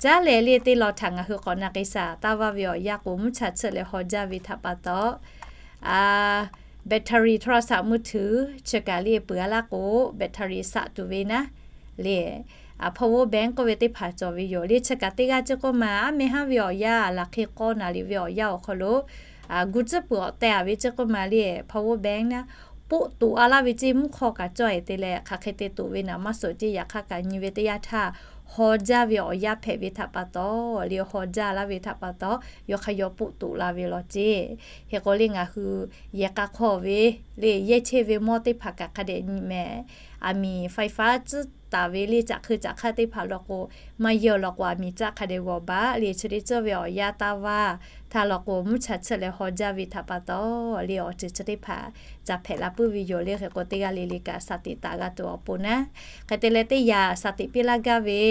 Caˉ leh le, teˇ lawn htaꞈ ngaˬ hui k'awꞈ na k'ai shaˍ. Taˇ vaˇ ve awˬ yanˇ k'o, mvuhˇ cha tsuhˆ leh haw jaˇ ve htaꞈ pa taw, battery โทรศัพท์มือถือ chi kaꞈ le peuˬ a laˇ k'o, battery saꞈ tuˬ ve naˉ le, power bank k'oˆ ve teˇ hpaˍ cawˬ ve yoˬ le. Chi kaꞈ teˇ g'aˇ ceˇ k'oˆ ma, aˉ meh haˉ ve awˬ yanˇ laˬ hk'e k'awˇ naˍ riˍ ve awˬ yanˇ awˬ hk'aw lo gu tcuhˉ peuˬ awˬ teh a ve ceˇ k'oˆ ma le, power bank naˉ poˆ toꞈ a laˇ ve ceˇ, mvuhˇ hk'aw kaꞈ cawˇ e te leh, hk'aˬ hk'e te toꞈ ve naˍ maˇ suhˍ ceˇ. Yaꞈ hk'aˇ kaꞈ nyi ve teˇ yanˇ htaˇ, haw jaˇ ve awˬ yanˇ hpehꞈ ve htaꞈ pa taw le, haw jaˇ laˇ ve htaꞈ pa taw, yawˇ hk'a yawˇ poˆ toꞈ la ve law ceˇ. Hk'e k'o le, ngaˬ hui yehˬ k'a hk'aw ve le, yehˇ chehˇ ve mawˇ teˇ hpaˍ kaꞈ hk'a dehꞈ nyi mehˍ. Aˬ miˍ ไฟฟ้า tcuhˉ taˍ ve le, caꞈ hkui caꞈ hk'aˇ teˇ hpaˍ law k'o, maˇ yehˇ law k'o, aˬ miˍ caˆ hk'a dehꞈ g'awˬ baˬ le. Chi teˇ cawˇ ve awˬ yanˇ taˇ vaˇ htaˇ law k'o, mvuhˇ cha tsuhˆ leh haw jaˇ ve htaꞈ pa taw le, awˬ ceuˬ chi teˇ hpaˍ ca hpehꞈ la puiˉ ve yoˬ le. Hk'e k'o, teˇ g'aˇ le le kaꞈ shaˍ tiꞈ taˍ g'a tuˬ awˬ pon naˉ, hk'e te leh teˇ yanˇ shaˍ tiꞈ piˇ laˇ gaˇ ve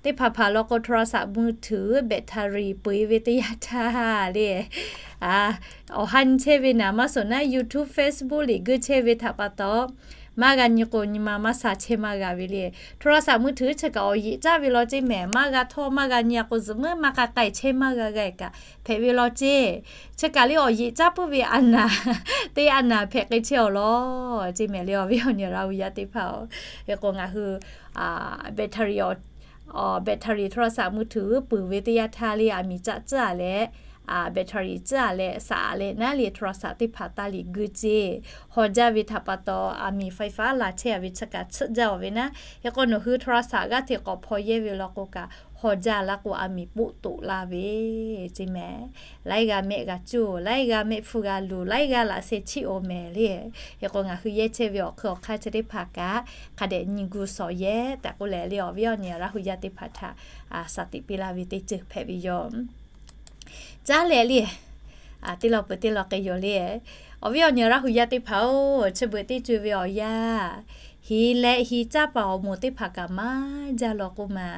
teˇ hpaˍ hpaˍ law k'o, โทรศัพท์มือถือ battery peu eˬ ve teˇ yanˇ htaˇ le, awˬ ha nyi chehˇ ve naˍ maˇ suhˍ naˉ, YouTube, Facebook liꞈ geuˆ chehˇ ve htaꞈ pa taw, maˇ g'a nyi k'o, nyi ma maˇ sha chehˇ maˇ g'a ve le. โทรศัพท์มือถือ chi kaꞈ awˬ yeꞈ caˉ ve law ceˇ mehˍ. Maˇ g'a htawˇ maˇ g'a nyi a k'o, zuhꞈ meuˉ maˇ k'a k'ai chehˇ maˇ g'a g'a kaꞈ hpehꞈ ve law ceˇ. Chi kaꞈ le awˬ yeꞈ caˉ puiˉ ve a naˍ, teˇ a naˍ hpehꞈ k'ai chehˇ awˬ lawn ceˇ mehˍ le, awˬ viˉ awˬ nyi Laˇ hu yaˇ teˇ hpaˍ-oˬ. Hk'e k'o, ngaˬ hui battery, battery โทรศัพท์มือถือ peu eˬ ve teˇ yanˇ htaˇ le, aˬ miˍ caˆ tcuhˉ a leh, battery tcuhˉ a leh saꞈ a leh naˉ le, โทรศัพท์ teˇ hpaˍ taˇ liꞈ geuˆ ceˇ. Haw jaˇ ve htaꞈ pa taw, aˬ miˍ ไฟฟ้า laˬ chehˇ a ve chi kaꞈ tsuhˆ jaˇ-oˬ ve naˉ. Hk'e k'o, nawˬ hui โทรศัพท์ g'aˇ hteꞈ k'awꞈ hpaw yehˇ ve law k'o kaꞈ, hpaw jaˇ laˇ k'o, a miˍ poˆ toꞈ laˇ ve ceˇ mehˍ. Laiˉ g'aˇ mehˆ g'a cuˇ, laiˉ g'aˇ mehˆ hpfuhˇ g'a luˬ, laiˉ g'aˇ laꞈ sheh chiˆ oˬ mehˍ le. Hk'e k'o, ngaˬ hui yehˇ chehˇ ve awˬ hk'eun awˬ hk'aˇ chi teˇ hpaˍ kaꞈ hk'a dehꞈ nyi gu shawˍ yehˇ tehꞈ k'oˆ leh le, awˬ viˉ awˬ nyi Laˇ hu yaˇ teˇ hpaˍ htaꞈ shaˍ tiꞈ piˇ laˇ ve teˇ ceuˬ hpehꞈ ve yoˬ. Caˉ leh le, teˇ lawn peuˬ teˇ lawn k'ai yoˬ le. Awˬ viˉ awˬ nyi Laˇ hu yaˇ teˇ hpaˍ-oˬ, chi beuꞈ teˇ co ve awˬ yanˇ, hiˍ leh hiˍ caˇ paˍ awˬ moˍ teˇ hpaˍ kaꞈ maˇ jaˇ law k'oˆ ma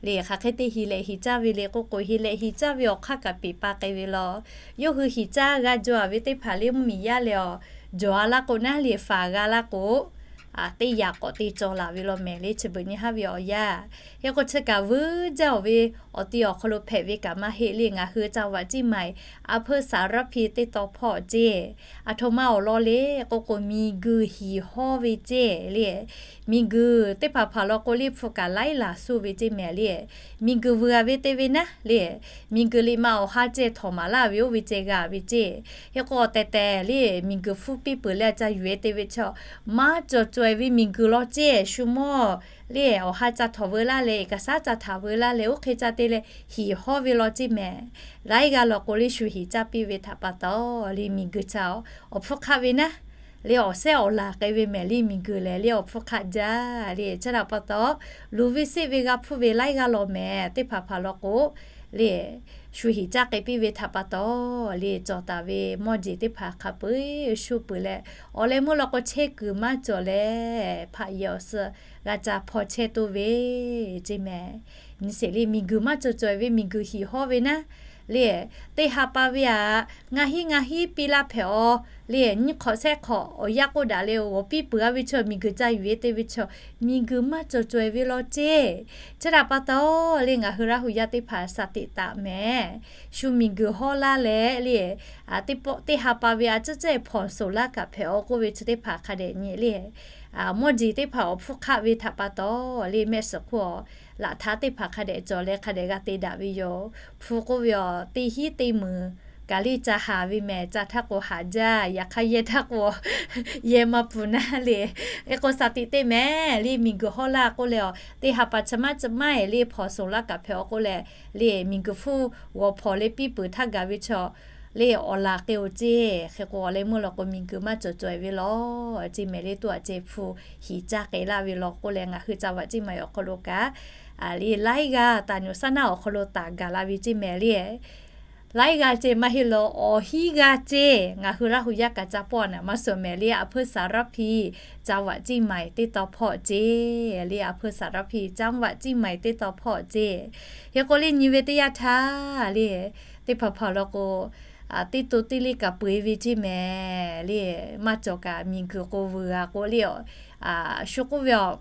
le. Hk'aˬ hk'e te hiˍ leh hiˍ caˇ ve le k'oˆ k'o, hiˍ leh hiˍ caˇ ve awˬ hk'aˇ kaꞈ peˍ pa k'ai ve law. Yawˇ hui hiˍ caˇ g'a jaw-a ve teˇ hpaˍ le, mvuhˇmiˬ yaˇ leh awˬ jawˬ-a laˇ k'o naˉ le, faˍ g'a laˇ k'o, teˇ yaꞈ k'awꞈ te cawˬ laˬ ve law mehˍ le, chi beuꞈ nyi haˉ ve awˬ yanˇ. Hk'e k'o, chi kaꞈ vuiˇ jaˇ-oˬ ve awˬ ti awˬ hk'aw lo hpehꞈ ve kaꞈ maˇ heˆ le. Ngaˬ hui จังหวัดเชียงใหม่ อำเภอสารพี teˇ taw hpawˇ ceˇ. Aˬ htoꞈ ma awˬ lawn le k'oˆ k'o, miˬguiˬ hiˍ hawˇ ve ceˇ le. Miˬguiˬ teˇ hpaˍ hpaˍ law k'o, liˇ hpu kaꞈ laiˉ laˬ suh ve ceˇ mehˍ le. Miˬguiˬ vuiˬ-a ve te ve naˉ le, miˬguiˬ liꞈ ma awˬ ha ceh htawnˍ maˍ laˇ ve oˇ ve ceh g'a ve ceˇ. Hk'e k'o, awˬ tehˬ tehˬ le, miˬguiˬ hpfuhˇ piˇ peuˬ leh a ca yuˬ-e te ve chaw, maˇ cawˬ caweh ve miˬguiˬ law ceˇ. Shu mawˇ le, awˬ ha ca htawnˍ veu laˇ leh, เอกสาร ca htaꞈ veu laˇ leh, oˇ hk'e ca te leh hiˍ hawˇ ve law ceˇ mehˍ. Laiˉ g'aˇ law k'o, liˇ shu hiˍ caˇ piˇ ve htaꞈ pa taw, liˇ miˬguiˬ ca awˬ hpfuhˇ hk'aˆ ve naˉ le, awˬ sehˉ awˬ laˬ k'ai ve mehˍ liˇ miˬguiˬ lehˬ, liˇ awˬ hpfuhˇ hk'aˆ jaˇ le. Chi htaꞈ pa taw, luˬ ve seˆ ve g'a hpfuhˇ ve laiˉ g'aˇ law mehˍ teˇ hpaˍ hpaˍ law k'o, le shu hiˍ caˇ k'ai piˇ ve htaꞈ pa taw, le cawˬ taˍ ve mawˇ jeˬ teˇ hpaˍ hk'a peu-eˬ shu peuˬ leh, awˬ leh meuˇ law k'o, chehˇ kuiˬ maˇ cawˬ leh, hpaꞈ yehˬ awˬ suh g'a ca hpaw chehˇ toˇ ve ceˇ mehˍ. Nyi sheˍ le, miˬguiˬ maˇ cawˬ caweh ve miˬguiˬ hiˍ hawˇ ve naˉ le, teˇ ha pa ve aꞈ, ngaˬ hiˉ ngaˬ hiˉ piˇ laˇ hpehꞈ-aw le, nyiˇ hk'awꞈ shehˆ hk'awꞈ awˬ yanˇ k'oˆ daꞈ leh, g'awˬ piˇ peuˬ-a ve chaw miˬguiˬ ca yuˬ-e te ve chaw, miˬguiˬ maˇ cawˬ caweh ve law ceˇ. Chi htaꞈ pa taw le, ngaˬ hui Laˇ hu yaˇ teˇ hpaˍ shaˍ tiꞈ taˍ mehˍ. Shu miˬguiˬ hawˇ laˇ leh le, teˇ ha pa ve aꞈ ceuˉ ceuˉ hpawnˬ shoˍ laˇ kaꞈ hpehꞈ-aw k'oˆ ve chi teˇ hpaˍ hk'a dehꞈ nyi le. Mawˇ jeˬ teˇ hpaˍ awˬ hpfuhˇ hk'aˆ ve htaꞈ pa taw le, mehˆ suhˍ hk'oˆ awˬ laꞈ htaˇ teˇ hpaˍ hk'a dehꞈ cawˬ leh hk'a dehꞈ g'a te daꞈ ve yoˬ. Hpu k'oˆ ve awˬ teˇ hinˉ teˇ meunˍ kaꞈ le ca haˍ ve mehˍ. Ca htaˇ k'o haˍ jaˇ, yaꞈ hk'aˇ yehˇ htaˇ k'o yehˇ maˇ pfuhˍ naˉ le. Hk'e k'o, shaˍ tiꞈ te mehˍ le, miˬguiˬ hawˇ laˇ k'oˆ leh, teˇ ha pa chi maˇ chi maˇ-eˬ le, hpawnˬ shoˍ laˇ kaꞈ hpehꞈ-aw k'oˆ leh, le miˬguiˬ hpfuhˇ g'awˬ hpawnˬ leh piˇ peuˬ htaˇ gaˬ ve chaw le awˬ laˬ k'ai-oˬ ceˇ. Hk'e k'o, awˬ leh meuˇ law k'o, miˬguiˬ maˇ cawˬ caweh ve law ceˇ mehˍ le, tuˇ aꞈ ceh hpu hiˍ caˇ k'ai laˇ ve law k'oˆ leh, ngaˬ hui จังหวัดเชียงใหม่ awˬ hk'aw lo kaꞈ le, laiˉ g'aˇ taˍ nyuˬ saˉ naˆ awˬ hk'aw lo taˍ gaˬ la ve ceˇ mehˍ le. Laiˉ g'aˇ ceh maˇ heˆ lawˬ, awˬ hinˉ g'aˇ ceˇ ngaˬ hui Laˇ hu yaˇ kaꞈ ca pawˆ naˍ maˇ suhˍ mehˍ le, อำเภอสารพี จังหวัดเชียงใหม่ teˇ taw hpawˇ ceˇ le, อำเภอสารพี จังหวัดเชียงใหม่ teˇ taw hpawˇ ceˇ. Hk'e k'o le, nyi ve teˇ yanˇ htaˇ le, teˇ hpaˍ hpaˍ law k'o, teˇ to teˇ le kaꞈ peu-eˬ ve ceˇ mehˍ le. Maˇ cawˬ kaꞈ miˬguiˬ k'o vuiˬ-a k'o le, shu k'oˆ ve a,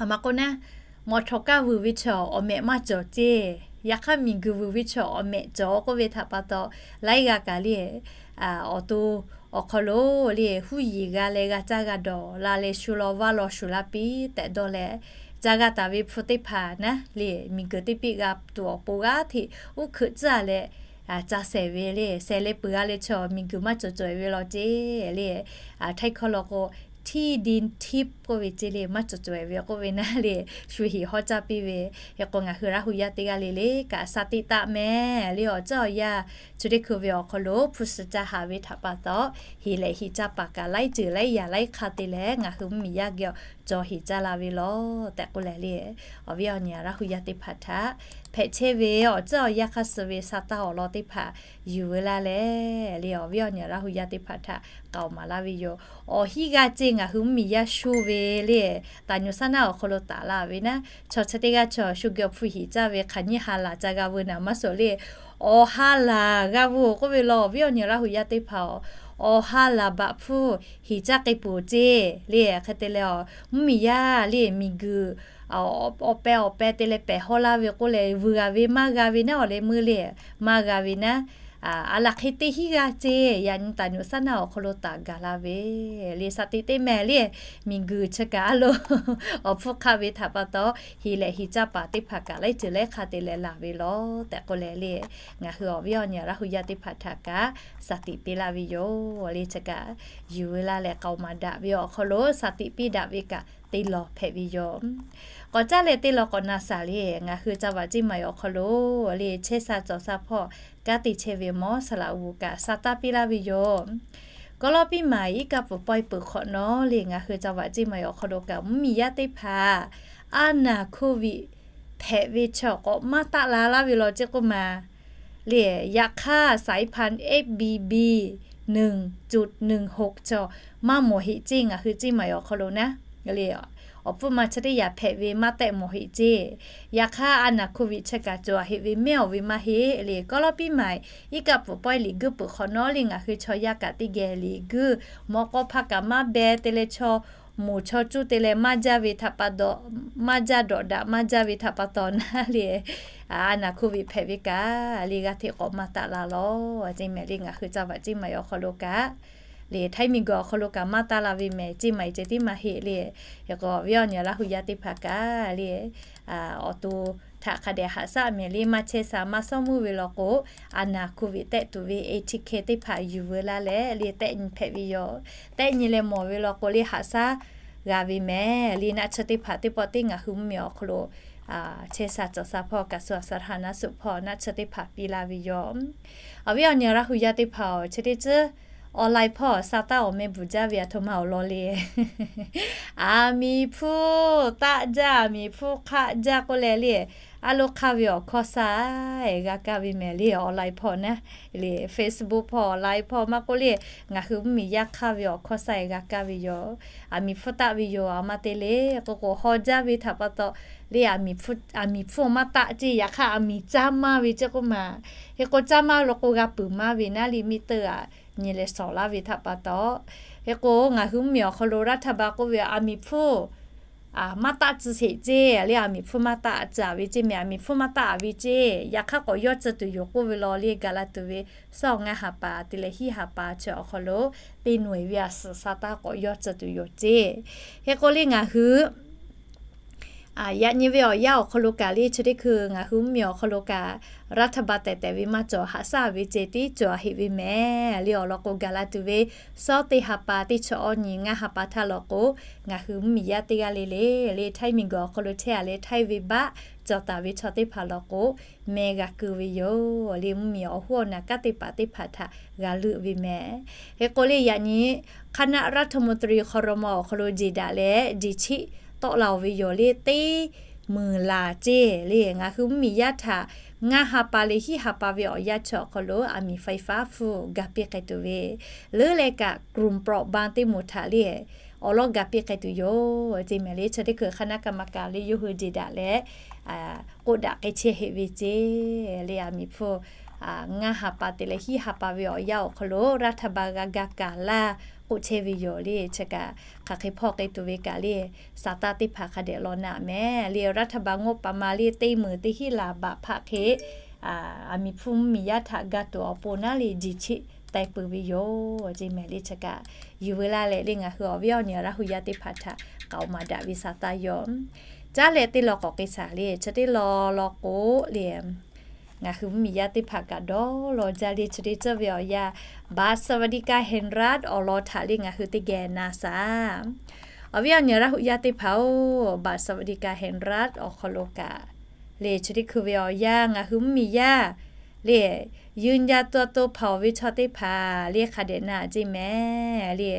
a ma k'o naˉ, mawˬ htawnˍ kaˇ vuiˬ ve chaw awˬ mehꞈ maˇ cawˬ ceˇ. Yaꞈ hk'aˇ miˬguiˬ vuiˬ ve chaw awˬ mehꞈ cawˬ k'oˆ ve htaꞈ pa taw, laiˉ g'aˇ kaꞈ le, awˬ to awˬ hk'aw lo le huˉ yiˍ g'a leh g'a caˇ g'a dawˬ la leh, shu law vaˇ law shuˍ laˇ piˇ tehꞈ dawˇ leh, ca g'a taˍ ve hpu teˇ hpaˍ naˉ le, miˬguiˬ teˇ piˆ g'a tuˬ awˬ pon g'aˇ hteꞈ uˉ hkeuꞈ tcuhˉ-a leh, ca shehˍ ve le, shehˍ leh peuˬ-a leh chaw miˬguiˬ maˇ cawˬ cawˬ-e ve law ceˇ le. Htaiˇ hkawˇ law k'o, ที่ดินทิพย์ k'oˆ ve ceˇ le, maˇ cawˬ cawˬ-e ve k'oˆ ve naˉ le, shu hiˍ hawˇ caˇ piˇ ve. Hk'e k'o, ngaˬ hui Laˇ hu yaˇ teˇ g'aˇ le le kaꞈ shaˍ tiꞈ taˍ mehˍ le, awˬ ceuˬ awˬ yanˇ chi teˇ hkui ve awˬ hk'aw lo hpu suhˍ ca haˍ ve htaꞈ pa taw, hiˍ leh hiˍ caˇ paˍ kaꞈ laiˉ ceuˬ laiˉ yaꞈ laiˉ hk'a te leh ngaˬ hui mvuhˇmiˬ yaˇ geh awˬ cawˬ hiˍ caˇ la ve law tehꞈ k'oˆ leh le, awˬ viˉ awˬ nyi Laˇ hu yaˇ teˇ hpaˍ htaꞈ hpehꞈ chehˇ ve awˬ ceuˬ awˬ yanˇ hk'aˇ suh ve sa taˇ awˬ lawn teˇ hpaˍ yuˬ veu laˇ leh le, awˬ viˉ awˬ nyi Laˇ hu yaˇ teˇ hpaˍ htaꞈ k'aoˍ maˍ laˇ ve yoˬ. Awˬ hinˉ g'aˇ ceˇ ngaˬ hui mvuhˇmiˬ yaˇ shu ve le, taˍ nyuˬ saˉ naˆ awˬ hk'aw lo taˍ la ve naˉ, chaw chi teˇ g'aˇ chaw shu geh awˬ hpu hiˍ caˇ ve hk'aˬ nyiˇ ha laˬ ca g'a veu naˍ maˇ suhˍ le, awˬ ha laˬ g'a veu-oˬ k'oˆ ve law, awˬ viˉ awˬ nyi Laˇ hu yaˇ teˇ hpaˍ-oˬ, awˬ ha laˬ baꞈ hpu hiˍ caˇ k'ai peuˬ ceˇ le. Hk'e te leh, mvuhˇmiˬ yaˇ le miˬguiˬ awˬ pehˇ awˬ pehˇ te leh pehˬ hawˇ laˇ ve k'oˆ leh, vuiˬ g'a ve maˇ g'a ve naˉ, awˬ leh meuˇ le maˇ g'a ve naˉ, a laˬ hk'e teˇ hinˉ g'aˇ ceˇ yaꞈ nyi taˍ nyuˬ saˉ naˆ awˬ hk'aw lo taˍ gaˬ la ve le. Shaˍ tiꞈ te mehˍ le, miˬguiˬ chi kaꞈ a lo awˬ hpfuhˇ hk'aˆ ve htaꞈ pa taw, hiˍ leh hiˍ caˇ paˍ teˇ hpaˍ kaꞈ laiˉ ceuˬ laiˉ hk'a te leh laˬ ve law tehꞈ k'oˆ leh le, ngaˬ hui awˬ viˉ awˬ nyi Laˇ hu yaˇ teˇ hpaˍ htaꞈ kaꞈ shaˍ tiꞈ piˇ laˇ ve yoˬ le. Chi kaꞈ yuˬ veu laˇ leh k'aoˍ maˍ daꞈ ve awˬ hk'aw lo shaˍ tiꞈ piˇ daꞈ ve kaꞈ teˇ law hpehꞈ ve yoˬ. K'awꞈ caˉ leh teˇ law k'awꞈ na shaˍ le, ngaˬ hui จังหวัดเชียงใหม่ awˬ hk'aw lo le chehˇ sha cawˬ sha hpawˇ kanˉ te chehˇ ve mawˇ Saˍlaꞈ g'uˬ kaꞈ sa taˇ piˇ laˇ ve yoˬ. Kawˆ lawˉ piˇ maˍ iˉ kaˆ pfuhˍ pawehˇ peuˬ hk'awꞈ nawˉ le ngaˬ hui จังหวัดเชียงใหม่ awˬ hk'aw lo kaꞈ mvuhˇmiˬ yaˇ teˇ hpaˍ a naˍ โควิด hpehꞈ ve chaw k'awꞈ maˇ taˆ la laˇ ve law ceˇ k'oˆ ma le. Yaꞈ hk'aˇ สายพันธุ์ เอฟบีบี หนึ่งจุดหนึ่งหก chaw maˇ mawˬ heꞈ ceˇ ngaˬ hui เชียงใหม่ awˬ hk'aw lo naˉ le. Awˬ pfuhˇ ma chi teˇ yaꞈ hpehꞈ ve maˇ tehˆ mawˬ heꞈ ceˇ. Yaꞈ hk'aˇ a naˍ โควิด chi kaꞈ cawˬ heꞈ ve mehˉ awˬ ve maˇ heˆ le. Kawˆ lawˉ piˇ maˍ iˉ kaˆ pfuhˍ pawehˇ liꞈ guiˇ peuˬ hk'awꞈ nawˉ le ngaˬ hui chaw yaˇ kaꞈ teˇ geh liꞈ guiˇ mawꞈ k'aw hpaˇ kaꞈ maˇ beh te leh chaw moˍ chaw cuˇ te leh maˇ jaˇ ve htaꞈ pa taw, maˇ jaˇ dawꞈ daꞈ maˇ jaˇ ve htaꞈ pa taw naˉ le a naˍ โควิด hpehꞈ ve kaꞈ le g'a hteꞈ k'awꞈ maˇ taˆ la law ceˇ mehˍ le ngaˬ hui จังหวัดเชียงใหม่ awˬ hk'aw lo kaꞈ le ไทย miˬguiˬ awˬ hk'aw lo kaꞈ maˇ taˆ la ve mehˍ ceˇ maˍ ceˇ tiˉ maˇ heˆ le. Hk'e k'o awˬ viˉ awˬ nyi Laˇ hu yaˇ teˇ hpaˍ kaꞈ le awˬ to htaꞈ hk'a dehꞈ haꞈ shaˉ mehˍ le maˇ chehˇ sha maˇ shawˉ mvuhˇ ve law k'o, a naˍ โควิด tehˆ tuˬ ve เอทีเค teˇ hpaˍ yuˬ veu laˇ leh le tehˆ nyi hpehꞈ ve yoˬ. Tehˆ nyi leh mawˬ ve law k'o le haꞈ shaˉ g'a ve mehˍ le naˆ tsuhˇ teˇ hpaˍ teˇ pawˆ teˇ ngaˬ hui mvuhˇmiˬ awˬ hk'aw lo chehˇ sha cawˬ sha hpawˇ กระทรวงสาธารณสุข hpawˇ naˆ tsuhˇ teˇ hpaˍ piˇ laˇ ve yoˬ. Awˬ viˉ awˬ nyi Laˇ hu yaˇ teˇ hpaˍ-oˬ, chi teˇ tcuhˉ online hpawˇ sa taˇ awˬ meh bvuhˬ jaˇ ve aˬ htoꞈ ma awˬ lawn le. Aˬ miˍ hpfuhˇ taˆ jaˇ, aˬ miˍ hpfuhˇ hk'aˆ jaˇ k'oˆ leh le, a lo hk'aˇ ve awˬ hkawˇ sa g'a kaˇ ve mehˍ le online hpawˇ naˉ le, Facebook hpawˇ online hpawˇ maˇ k'oˆ le, ngaˬ hui mvuhˇmiˬ yaˇ hk'aˇ ve awˬ hkawˇ sa g'a kaˇ ve yoˬ. Aˬ miˍ hpfuhˇ taˆ ve yoˬ a ma te le k'o k'o haw jaˇ ve htaꞈ pa taw le, aˬ miˍ hpfuhˇ maˇ taˆ ceˇ. Yaꞈ hk'aˇ aˬ miˍ caˇ maˇ ve ceˇ k'oˆ ma. Hk'e k'o caˇ maˇ lo k'o g'a peuˬ maˇ ve naˉ le, miˇ teuˇ aꞈ nyi leh shawˍ laˇ ve htaꞈ pa taw. Hk'e k'o ngaˬ hui mvuhˇmiˬ awˬ hk'aw lo รัฐบาล k'oˆ ve aˬ miˍ hpfuhˇ maˇ taˆ tcuh sheˍ ceˇ le, aˬ miˍ hpfuhˇ maˇ taˆ tcuh ve ceˇ mehˍ, aˬ miˍ hpfuhˇ maˇ taˆ ve ceˇ. Yaꞈ hk'aˇ k'awꞈ yawˇ tcuh tuˬ yoˬ k'oˆ ve law le, gaˬ la tuˬ ve sawˇ ngaˇ ha pa te leh hiˉ ha pa chi awˬ hk'aw lo teˇ nawˬ-e ve a suhˍ sa taˇ k'awꞈ yawˇ tcuh tuˬ yoˬ ceˇ. Hk'e k'o le ngaˬ hui yaꞈ nyi ve awˬ yanˇ awˬ hk'aw lo kaꞈ le chi teˇ hkui ngaˬ hui mvuhˇmiˬ awˬ hk'aw lo kaꞈ รัฐบาล tehˬ tehˬ ve maˇ cawˬ haꞈ shaˉ ve ceh tiˉ cawˬ heꞈ ve mehˍ le. Awˬ lawn k'o gaˬ la tuˬ ve sawˉ teˇ ha pa teˇ chi awˇ nyi ngaˇ ha pa htaˇ law k'o, ngaˬ hui mvuhˇmiˬ yaˇ teˇ g'aˇ le le le ไทย miˬguiˬ awˬ hk'aw lo chehˇ a leh ไทย venˇbaˆ cawˬ taˍ ve chaw teˇ hpaˍ law k'o, meh g'a keu ve yoˬ le. Mvuhˇmiˬ awˬ hoˉ awˬ naˬ kanˉ teˇ hpaˍ teˇ hpaˍ htaꞈ g'a leuˆ ve mehˍ. Hk'e k'o le yaꞈ nyi คณะรัฐมนตรี ครม. awˬ hk'aw lo jeˬ daꞈ leh jeˬ chiˆ tawˆ la-oˬ ve yoˬ le, teˇ meunˍ laˬ ceˇ le. Ngaˬ hui mvuhˇmiˬ yaˇ htaꞈ ngaˇ ha pa leh hiˉ ha pa ve awˬ yanˇ chi awˬ hk'aw lo aˬ miˍ ไฟฟ้า hpfuhˇ ga piˇ k'ai tuˬ ve, leuˉ leh kaꞈ กลุ่มเปราะบาง teˇ moˍ htaꞈ le awˬ lawˉ ga piˇ k'ai tuˬ yoˬ ceˇ mehˍ le. Chi teˇ hkui คณะกรรมการ le yawˇ hui jeˬ daꞈ leh k'oˆ daꞈ k'ai chehˇ heꞈ ve ceˇ le. Aˬ miˍ hpfuhˇ ngaˇ ha pa te leh hiˉ ha pa ve awˬ yanˇ awˬ hk'aw lo รัฐบาล g'a ga kaˍ laˇ k'oˆ chehˇ ve yoˬ le. Chi kaꞈ hk'aˬ hk'e hpawˇ k'ai tuˬ ve kaꞈ le, sa taˇ teˇ hpaˍ hk'a dehꞈ law naꞈ mehˍ le. รัฐบาล งบประมาณ le teˇ meunˍ teˇ hiˉ laˬ baꞈ hpaˆ hk'e aˬ miˍ hpfuhˇ mvuhˇmiˬ yaˇ htaꞈ ga tuˬ awˬ pon naˉ le jeˬ chiˆ taiˍ peuˬ ve yoˬ ceˇ mehˍ le. Chi kaꞈ yuˬ veu laˇ leh le ngaˬ hui awˬ viˉ awˬ nyi Laˇ hu yaˇ teˇ hpaˍ htaꞈ k'aoˍ maˍ daꞈ ve sa taˇ yoˬ. Caˉ leh teˇ law k'awꞈ k'ai shaˍ le. Chi teˇ law law k'o le ngaˬ hui mvuhˇmiˬ yaˇ teˇ hpaˍ kaꞈ dawˇ law jaˇ le. Chi teˇ ceuˇ ve awˬ yanˇ บัตรสวัสดิการแห่งรัฐ awˬ lawn htaꞈ le ngaˬ hui teˇ geh na shaˍ. Awˬ viˉ awˬ nyi Laˇ hu yaˇ teˇ hpaˍ-oˬ, บัตรสวัสดิการแห่งรัฐ awˬ hk'aw lo kaꞈ le chi teˇ hkui ve awˬ yanˇ ngaˬ hui mvuhˇmiˬ yaˇ le ยืนยันตัวตน hpaoˍ ve chaw teˇ hpaˍ le hk'a dehꞈ na ceˇ mehˍ le.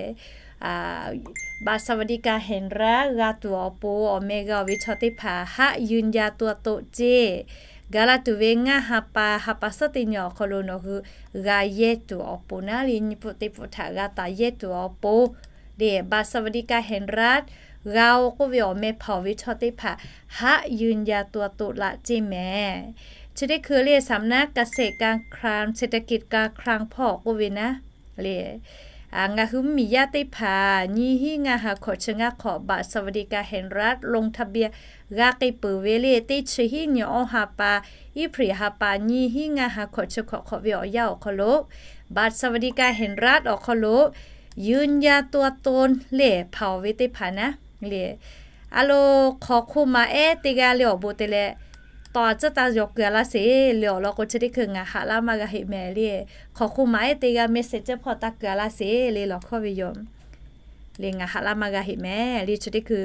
บัตรสวัสดิการแห่งรัฐ g'a tuˬ awˬ pon awˬ meh g'a-oˬ ve chaw teˇ hpaˍ haˆ ยืนยันตัวตน ceˇ. Gaˬ la tuˬ ve ngaˇ ha pa ha pa suhˉ teˇ nyi awˬ hk'aw lo nawˬ hui g'a yehˇ tuˬ awˬ pon naˉ le nyi pfuhˆ teˇ pfuhˆ htaꞈ g'a taˍ yehˇ tuˬ awˬ pon le บัตรสวัสดิการแห่งรัฐ g'a-oˬ k'oˆ ve awˬ meh hpaoˍ ve chaw teˇ hpaˍ haˆ ยืนยันตัวตน laꞈ ceˇ mehˍ. Chi teˇ hkui le สำนักเกษตรการคลัง เศรษฐกิจการคลัง hpawˇ k'oˆ ve naˉ le ngaˬ hui mvuhˇmiˬ yaˇ teˇ hpaˍ nyiˇ hinˉ ngaˇ ha hkawꞈ chi ngaˇ hk'awꞈ บัตรสวัสดิการแห่งรัฐ ลงทะเบียน g'a k'ai peuˬ ve le teˇ chi hinˉ nyi awˇ ha pa, iˉ hpriˍ ha pa nyiˇ hinˉ ngaˇ ha hkawꞈ chi hkawꞈ hk'awꞈ ve awˬ yanˇ awˬ hk'aw lo บัตรสวัสดิการแห่งรัฐ awˬ hk'aw lo ยืนยันตัวตน le hpaoˍ ve teˇ hpaˍ naˉ le a lo hk'aw hk'oˆ ma ehˉ teˇ g'aˇ le awˬ bon te leh tawˍ tcuhˉ taˇ yaw keu-a laˇ sheˍ le. Awˬ lawn k'o chi teˇ hkui ngaˬ haꞈ laˇ maˇ g'a heˆ mehˍ le. Hk'aw hk'oˆ ma ehˉ teˇ g'aˇ message hpawˇ taˇ keu-a laˇ sheˍ le lawˬ hkawˇ ve yoˬ. Le ngaˬ haꞈ laˇ maˇ g'a heˆ mehˍ le. Chi teˇ hkui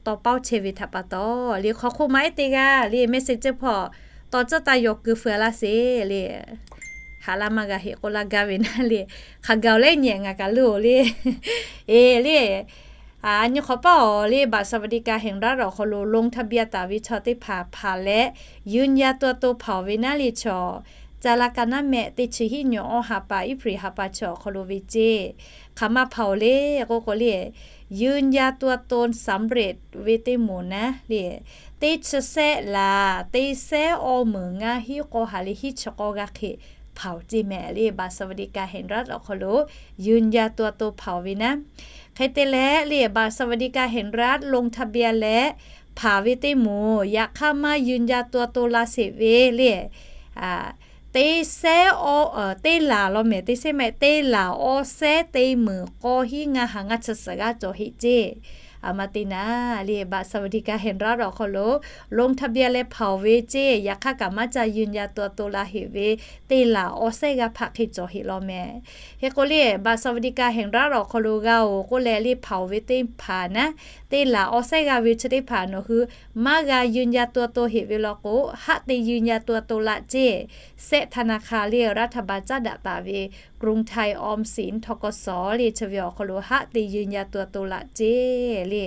tawˇ paoˇ chehˇ ve htaꞈ pa taw le, hk'aw hk'oˆ ma ehˉ teˇ g'aˇ le message ceh hpawˇ tawˇ tcuhˉ taˇ yaw keu feu laˇ sheˍ le. Haꞈ laˇ maˇ g'a heˆ k'oˆ laˇ gaˇ ve naˉ le, hk'aˬ gaˬ-oˬ leh nyi ngaˬ kaꞈ leuˇ-oˬ le. Eˬ le, nyi hk'awꞈ paˇ-oˬ le, บัตรสวัสดิการแห่งรัฐ awˬ hk'aw lo ลงทะเบียน taˍ ve chaw teˇ hpaˍ hpaˍ leh ยืนยันตัวตน hpaˍ-oˬ ve naˉ le chaw, ca la ka naˉ mehˆ teˇ chi hiˆ nyi awˇ ha pa April ha pa chi awˬ hk'aw lo ve ceˇ. Hk'aˬ ma hpaˍ-oˬ le k'oˆ k'o le, ยืนยันตัวตนสำเร็จ ve teˇ moˍ naˉ le, teˇ chi sehˆ laˬ teˇ sehˉ awˇ meunˍ ngaˇ hiˆ k'awˇ ha leh hiˆ chi k'awˇ g'aˇ hk'e hpaˍ-oˬ ceˇ mehˍ le. บัตรสวัสดิการแห่งรัฐ awˬ hk'aw lo ยืนยันตัวตน hpaˍ-oˬ ve naˉ. Hk'e te leh le บัตรสวัสดิการแห่งรัฐ ลงทะเบียน leh hpaˍ ve teˇ moˍ yaꞈ hk'aˇ maˇ ยืนยันตัวตน la sheˍ ve le, teˇ sehˉ, teˇ laˬ law mehˍ teˇ sehˉ mehˆ teˇ laˬ awˇ sehˉ teˇ meunˍ k'awˇ hiˆ ngaˇ ha ngaˇ chi suhˍ g'aˇ cawˬ heˆ ceˇ. A ma te naˉ le บัตรสวัสดิการแห่งรัฐ awˬ hk'aw lo ลงทะเบียน leh hpaˍ-oˬ ve ceˇ, yaꞈ hk'aˇ kaꞈ maˇ ca ยืนยันตัวตน la heˍ ve teˇ laˬ awˇ sehˉ g'aˇ hpaˆ hk'e cawˬ heˆ law mehˍ. Hk'e k'o le บัตรสวัสดิการแห่งรัฐ awˬ hk'aw lo g'a-oˬ k'oˆ leh le hpaˍ-oˬ ve teˇ hpaˍ naˉ, teˇ laˬ awˇ sehˉ g'aˇ ve chi teˇ hpaˍ nawˬ hui maˇ g'a ยืนยันตัวตน heˆ ve law k'o, haˆ te ยืนยันตัวตน laꞈ ceˇ. Sehˆ ธนาคาร le รัฐบาล caˉ daꞈ taˍ ve กรุงไทย ออมสิน ทกส le chi ve awˬ hk'aw lo haˆ te ยืนยันตัวตน laꞈ ceˇ le.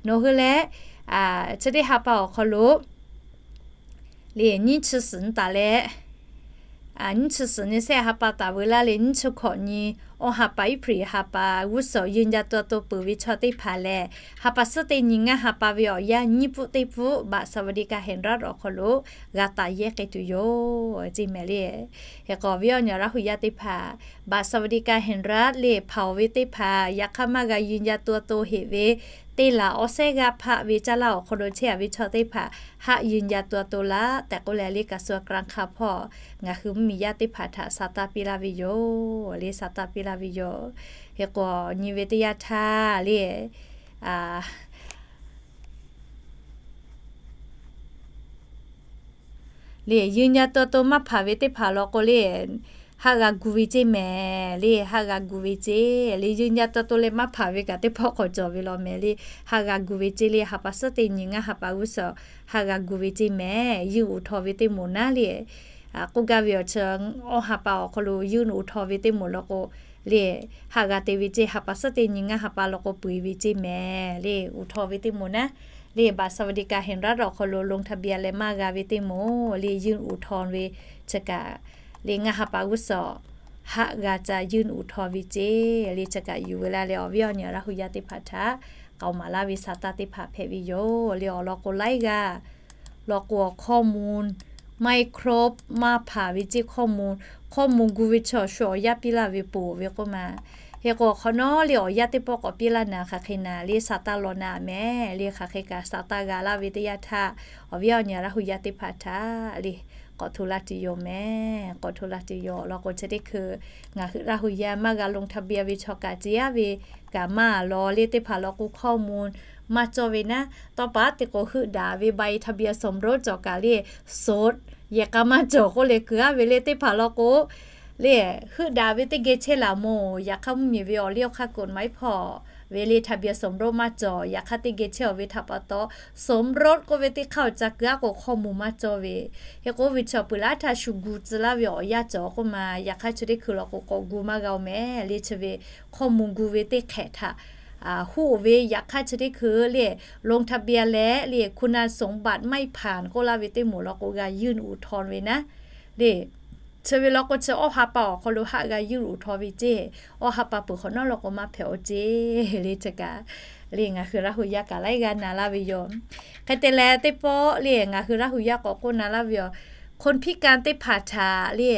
Nawˬ hui leh chi teˇ ha pa awˬ hk'aw lo le nyiˇ chi suhˍ nyi taˍ leh, nyiˇ chi suhˍ nyi sehˆ ha pa taˍ veu laˇ le, nyiˇ chi hkawꞈ nyi awˇ ha pa April ha pa g'uˇ suhˍ ยืนยันตัวตน peuˬ ve chaw teˇ hpaˍ lehˬ, ha pa suhˉ teˇ nyi ngaˇ ha pa ve awˬ yanˇ nyiˇ pfuhˆ teˇ pfuhˆ บัตรสวัสดิการแห่งรัฐ awˬ hk'aw lo g'a taˍ yehˇ k'ai tuˬ yoˬ ceˇ mehˍ le. Hk'e k'o awˬ viˉ awˬ nyi Laˇ hu yaˇ teˇ hpaˍ, บัตรสวัสดิการแห่งรัฐ le hpaˍ-oˬ ve teˇ hpaˍ yaꞈ hk'aˇ maˇ g'a ยืนยันตัวตน heˆ ve teˇ laˬ awˇ sehˉ g'aˇ hpaˆ ve caˇ lanˇ awˬ hk'aw lo chehˇ-a ve chaw teˇ hpaˍ haˆ ยืนยันตัวตน laꞈ tehꞈ k'oˆ leh le กระทรวงการคลัง hpawˇ ngaˬ hui mvuhˇmiˬ yaˇ teˇ hpaˍ htaꞈ sa taˇ piˇ laˇ ve yoˬ le, sa taˇ piˇ laˇ ve yoˬ. Hk'e k'o nyi ve teˇ yanˇ htaˇ le, le ยืนยันตัวตน maˇ hpaˍ ve teˇ hpaˍ law k'o le, haˆ g'a gu ve ceˇ mehˍ le, haˆ g'a gu ve ceˇ le. ยืนยันตัวตน leh maˇ hpaˍ ve kaꞈ teˇ pawˆ k'awꞈ cawˬ ve law mehˍ le, haˆ g'a gu ve ceˇ le. Ha pa suhˉ teˇ nyi ngaˇ ha pa g'uˇ suhˍ haˆ g'a gu ve ceˇ mehˍ. ยื่นอุทธรณ์ ve teˇ moˍ naˉ le, k'oˆ gaˇ ve awˬ chi awˇ ha pa awˬ hk'aw lo ยื่นอุทธรณ์ ve teˇ moˍ law k'o le, haˆ g'a te ve ceˇ. Ha pa suhˉ teˇ nyi ngaˇ ha pa law k'o peu-eˬ ve ceˇ mehˍ le, อุทธรณ์ ve teˇ moˍ naˉ le. บัตรสวัสดิการแห่งรัฐ awˬ hk'aw lo ลงทะเบียน leh maˇ g'a ve teˇ moˍ le ยื่นอุทธรณ์ ve chi kaꞈ le ngaˇ ha pa g'uˇ suhˍ haˆ g'a ca ยื่นอุทธรณ์ ve ceˇ le. Chi kaꞈ yuˬ ve laˇ leh awˬ viˉ awˬ nyi Laˇ hu yaˇ teˇ hpaˍ htaꞈ k'aoˍ maˍ laˇ ve sa taˇ teˇ hpaˍ hpehꞈ ve yoˬ le. Awˬ lawn k'o laiˉ g'aˇ law k'o awˬ ข้อมูล maˇ heˆ ครบ maˇ hpaˍ ve ceˇ ข้อมูล, ข้อมูล gu ve chi awˬ shu awˬ yanˇ piˇ laˇ ve peuˬ ve k'oˆ ma. Hk'e k'o awˬ hk'awꞈ nawˉ le awˬ yanˇ teˇ pawˆ k'awꞈ piˇ laˇ naˍ hk'aˬ hk'e naˍ le sa taˇ law naˍ mehˍ le. Hk'aˬ hk'e kaꞈ sa taˇ g'a laˇ ve teˇ yanˇ htaˇ awˬ viˉ awˬ nyi Laˇ hu yaˇ teˇ hpaˍ htaꞈ le k'awꞈ hto laˇ tuˬ yoˬ mehˍ. K'awꞈ hto laˇ tuˬ yoˬ. Awˬ lawn k'o chi teˇ hkui ngaˬ hui Laˇ hu yaˇ maˇ g'a ลงทะเบียน ve chaw kaꞈ ci yaˇ ve kaꞈ maˇ law le teˇ hpaˍ law k'o ข้อมูล maˇ cawˇ ve naˉ, tawˇ pa te k'o heuˆ daꞈ ve ใบทะเบียนสมรส cawˬ kaꞈ le โสด yehˬ k'a maˇ cawˬ k'oˆ leh keu-a ve le teˇ hpaˍ law k'o le, heuˆ daꞈ ve teˇ geh chehˇ laˬ moˬ. Yaꞈ hk'aˇ mvuhˇmiˬ ve awˬ liˇ awˬ hk'aˇ กฎหมาย hpawˇ ve le ทะเบียนสมรส maˇ cawˬ. Yaꞈ hk'aˇ teˇ geh chehˇ-oˬ ve htaꞈ pa taw สมรส k'oˆ ve teˇ hk'aˇ awˬ ca keu-a k'o ข้อมูล maˇ cawˇ ve. Hk'e k'o ve chi awˬ peuˬ laˇ htaˇ shu gu tcuh laˇ ve awˬ yanˇ cawˬ k'oˆ ma. Yaꞈ hk'aˇ chi teˇ hkui law k'o k'awꞈ gu maˇ g'a-oˬ mehˍ le. Chi ve ข้อมูล gu ve teˇ hk'ehꞈ htaꞈ huˆ-oˬ ve yaꞈ hk'aˇ chi teˇ hkui le ลงทะเบียน leh le คุณสมบัติไม่ผ่าน k'oˆ laˇ ve teˇ moˍ law k'o g'a ยื่นอุทธรณ์ ve naˉ le. Chi ve law k'o chi awˇ ha pa awˬ hk'aw lo haˆ g'a ยื่นอุทธรณ์ ve ceˇ, awˇ ha pa peuˬ hk'awꞈ nawˉ law k'o maˇ hpehꞈ-oˬ ceˇ le. Chi kaꞈ le ngaˬ hui Laˇ hu yaˇ kaꞈ laiˉ g'aˇ na laˇ ve yoˬ. Hk'e te leh teˇ pawˆ le ngaˬ hui Laˇ hu yaˇ k'awꞈ k'oˆ na laˇ ve yoˬ. คนพิการ teˇ hpaˍ htaꞈ le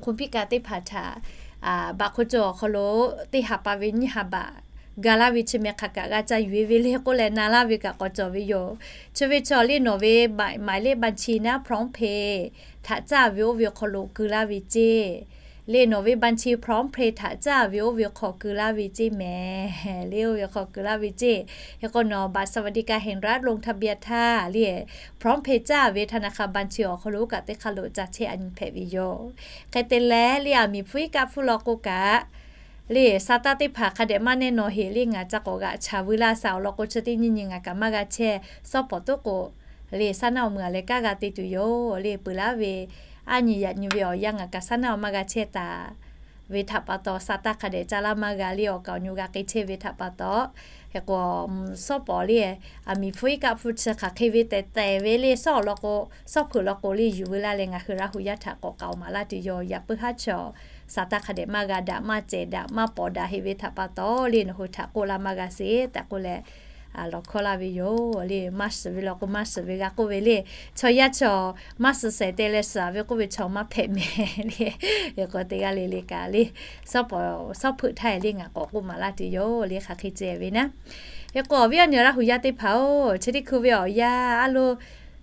คนพิการ teˇ hpaˍ htaꞈ บัตรคนจน awˬ hk'aw lo teˇ ha pa ve nyiˇ ha baꞈ ga laˇ ve chi meh hk'aˬ kaꞈ g'a ca yuˬ-e ve le k'oˆ leh na laˇ ve kaꞈ k'awꞈ cawˬ ve yoˬ. Chi ve chi le nawˬ ve หมายเลขบัญชี naˉ พร้อมเพย์ htaꞈ caˇ ve oˇ ve hk'aw lo keu laˇ ve ceˇ. Le nawˬ ve บัญชี พร้อมเพย์ htaꞈ caˇ ve oˇ ve hk'aw keu laˇ ve ceˇ mehˍ le. Oˇ ve hk'aw keu laˇ ve ceˇ. Hk'e k'o nawˬ บัตรสวัสดิการแห่งรัฐ ลงทะเบียน htaˇ le พร้อมเพย์ caˇ ve ธนาคาร บัญชี awˬ hk'aw lo kaꞈ teˇ hk'aˇ lo ca chehˇ-a nyi hpehꞈ ve yoˬ. Hk'e te leh le aˬ miˍ hpfuhˇ iˉ kaˆ hpfuhˇ law k'o kaꞈ Le, sa taˇ teˇ hpaˍ hk'a dehꞈ maˇ nehˇ nawˬ heˍ le, ngaˬ ca k'awꞈ g'aꞈ chaˍ veu laˇ. Sa awˬ lawn k'o, chi teˇ nyiˇ nyi ngaˬ kaꞈ maˇ g'a chehˇ. Suhˉ pawˍ toˉ k'o, le, saˉ naˆ awˬ meuˍ a leh kanˉ g'a te tuˬ yoˬ. Le, peuˬ laˉ ve, aˉ nyi yaꞈ nyi ve awˬ yanˇ ngaˬ kaꞈ saˉ naˆ awˬ maˇ g'a chehˇ taˍ ve htaꞈ pa taw, sa taˇ hk'a dehꞈ ca laˇ maˇ g'a le, awˬ kaˍ awˬ nyu g'a k'ai chehˇ ve htaꞈ pa taw. Hk'e k'o, suhˉ pawˍ le, aˬ miˍ hpfuhˇ iˉ kaˆ hpfuhˇ chi hk'aˬ hk'e ve tehˬ tehˬ ve le, suhˉ awˬ lawn k'o, suhˉ hpeuꞈ lawn k'o le, yuˬ veu laˇ leh ngaˬ hui Laˇ hu yaˇ htaꞈ k'awꞈ k'aoˍ maˍ laˇ tuˬ yoˬ. Yaꞈ puiˉ haˉ chaw, sa taˇ hk'a dehꞈ maˇ g'a daꞈ, maˇ cehˬ daꞈ, maˇ pawˍ daꞈ heˍ ve htaꞈ pa taw le, nawˬ hui htaꞈ k'oˆ laˇ maˇ g'a sheˍ tehꞈ k'oˆ leh, lawˬ hkawˇ laˇ ve yoˬ. Le, maˇ shiˍ ve law k'o maˇ shiˍ ve g'a k'oˆ ve le. Chaw yaˇ chaw maˇ shiˍ shehˍ te leh shiˍ ve k'oˆ ve chaw maˇ hpehꞈ mehˍ le. Hk'e k'o, teˇ g'aˇ le le kaꞈ le, suhˉ pawˍ suhˉ hpeuꞈ htaˇ le ngaˬ k'awꞈ k'oˆ maˍ laˇ tuˬ yoˬ le, hk'aˬ hk'e ceh ve naˉ. Hk'e k'o, awˬ viˉ awˬ nyi Laˇ hu yaˇ teˇ hpaˍ-oˬ, chi teˇ hkui ve awˬ yanˇ aˉ lo,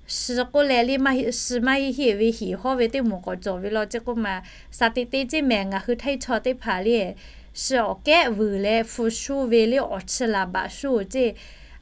shiˍ k'oˆ leh le, maˇ shiˍ maˇ heˆ heˆ ve hiˍ hawˇ ve teˇ moˍ k'awꞈ cawˬ ve law ceˇ k'oˆ ma, saˍ teꞈ te ceˇ mehˍ. Ngaˬ hui htaiˇ chaw teˇ hpaˍ le, shiˍ awˬ kehˉ vuiˬ leh hpu shuˇ ve le, awˬ chi laˬ baꞈ shuˇ ceˇ.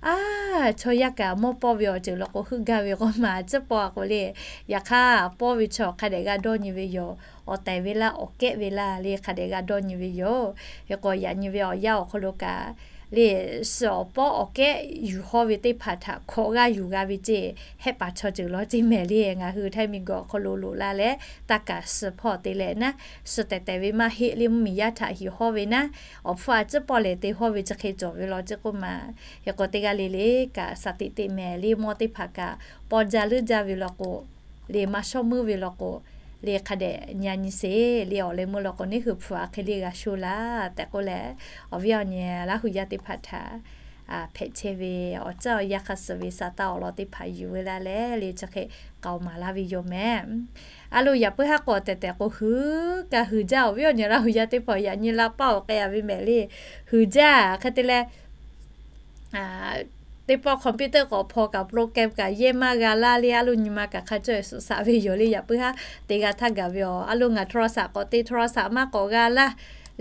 Aˉ, chaw yaˇ kaꞈ mawˇ pawˇ ve awˬ ceuˬ law k'o, heuˆ gaˇ ve k'oˆ ma, tcuhˉ pawˇ a k'o le, yaꞈ hk'aˇ pawˇ ve chaw hk'a dehꞈ g'a dawˇ nyi ve yoˬ. Awˬ tehˬ ve laˇ, awˬ kehˉ ve laˇ le, hk'a dehꞈ g'a dawˇ nyi ve yoˬ. Hk'e k'o, yaꞈ nyi ve awˬ yanˇ awˬ hk'aw lo kaꞈ le, shiˍ awˬ pawˇ awˬ kehˉ yuˬ hawˇ ve teˇ hpaˍ htaꞈ hkawꞈ g'aˇ yuˬ g'a ve ceˇ, hehˆ paˍ chaw ceuˬ law ceˇ mehˍ le. Ngaˬ hui htaiˇ miˬ guiˬ awˬ hk'aw lo loꞈ la leh, taˇ kaˍ shiˍ hpawˇ te leh naˉ, shiˍ tehˬ tehˬ ve maˇ heˆ le, mvuhˇmiˬ yaˇ htaꞈ hiˍ hawˇ ve naˉ, awˬ hpfuhˇ a tcuhˉ pawˇ lehˬ te hawˇ ve chi hk'e cawˬ ve law ceˇ k'oˆ ma. Hk'e k'o, teˇ g'aˇ le le kaꞈ saˍ teꞈ te mehˍ le, mawˇ teˇ hpaˍ kaꞈ pawˇ jaˇ leuˉ jaˇ ve law k'o, le maˇ shawˉ meuˇ ve law k'o, le hk'a dehꞈ nyi a nyi sheˍ le, awˬ leh meuˇ law k'o neˇ hui hpu a hk'e le g'a shuˇ laˇ tehꞈ k'oˆ leh, awˬ viˉ awˬ nyi Laˇ hu yaˇ teˇ hpaˍ htaꞈ hpehꞈ chehˇ ve awˬ caˇ awˬ yanˇ hk'a suhˍ ve sa taˇ awˬ lawn teˇ hpaˍ yuˬ veu laˇ leh, le chi hk'e k'aoˍ maˍ laˇ ve yoˬ mehˍ. Aˉ lo yaꞈ puiˉ haˉ k'o tehˬ tehˬ k'o, hui kaꞈ hui jaˇ, awˬ viˉ awˬ nyi Laˇ hu yaˇ teˇ hpaˍ yaꞈ nyi laˇ paˇ awˬ k'ai a ve mehˍ le, hui jaˇ. Hk'e te leh, teˇ pawˆ computer k'awꞈ hpaw kaꞈ program kaꞈ yehˇ maˇ g'a laˇ le, aˉ lo nyi ma kaꞈ hk'a cawˇ suhˍ saꞈ ve yoˬ le. Yaꞈ puiˉ haˉ te g'a htaˇ gaˬ ve awˬ, aˉ lo ngaˬ โทรศัพท์ k'awꞈ te โทรศัพท์ maˇ k'awꞈ g'a laˇ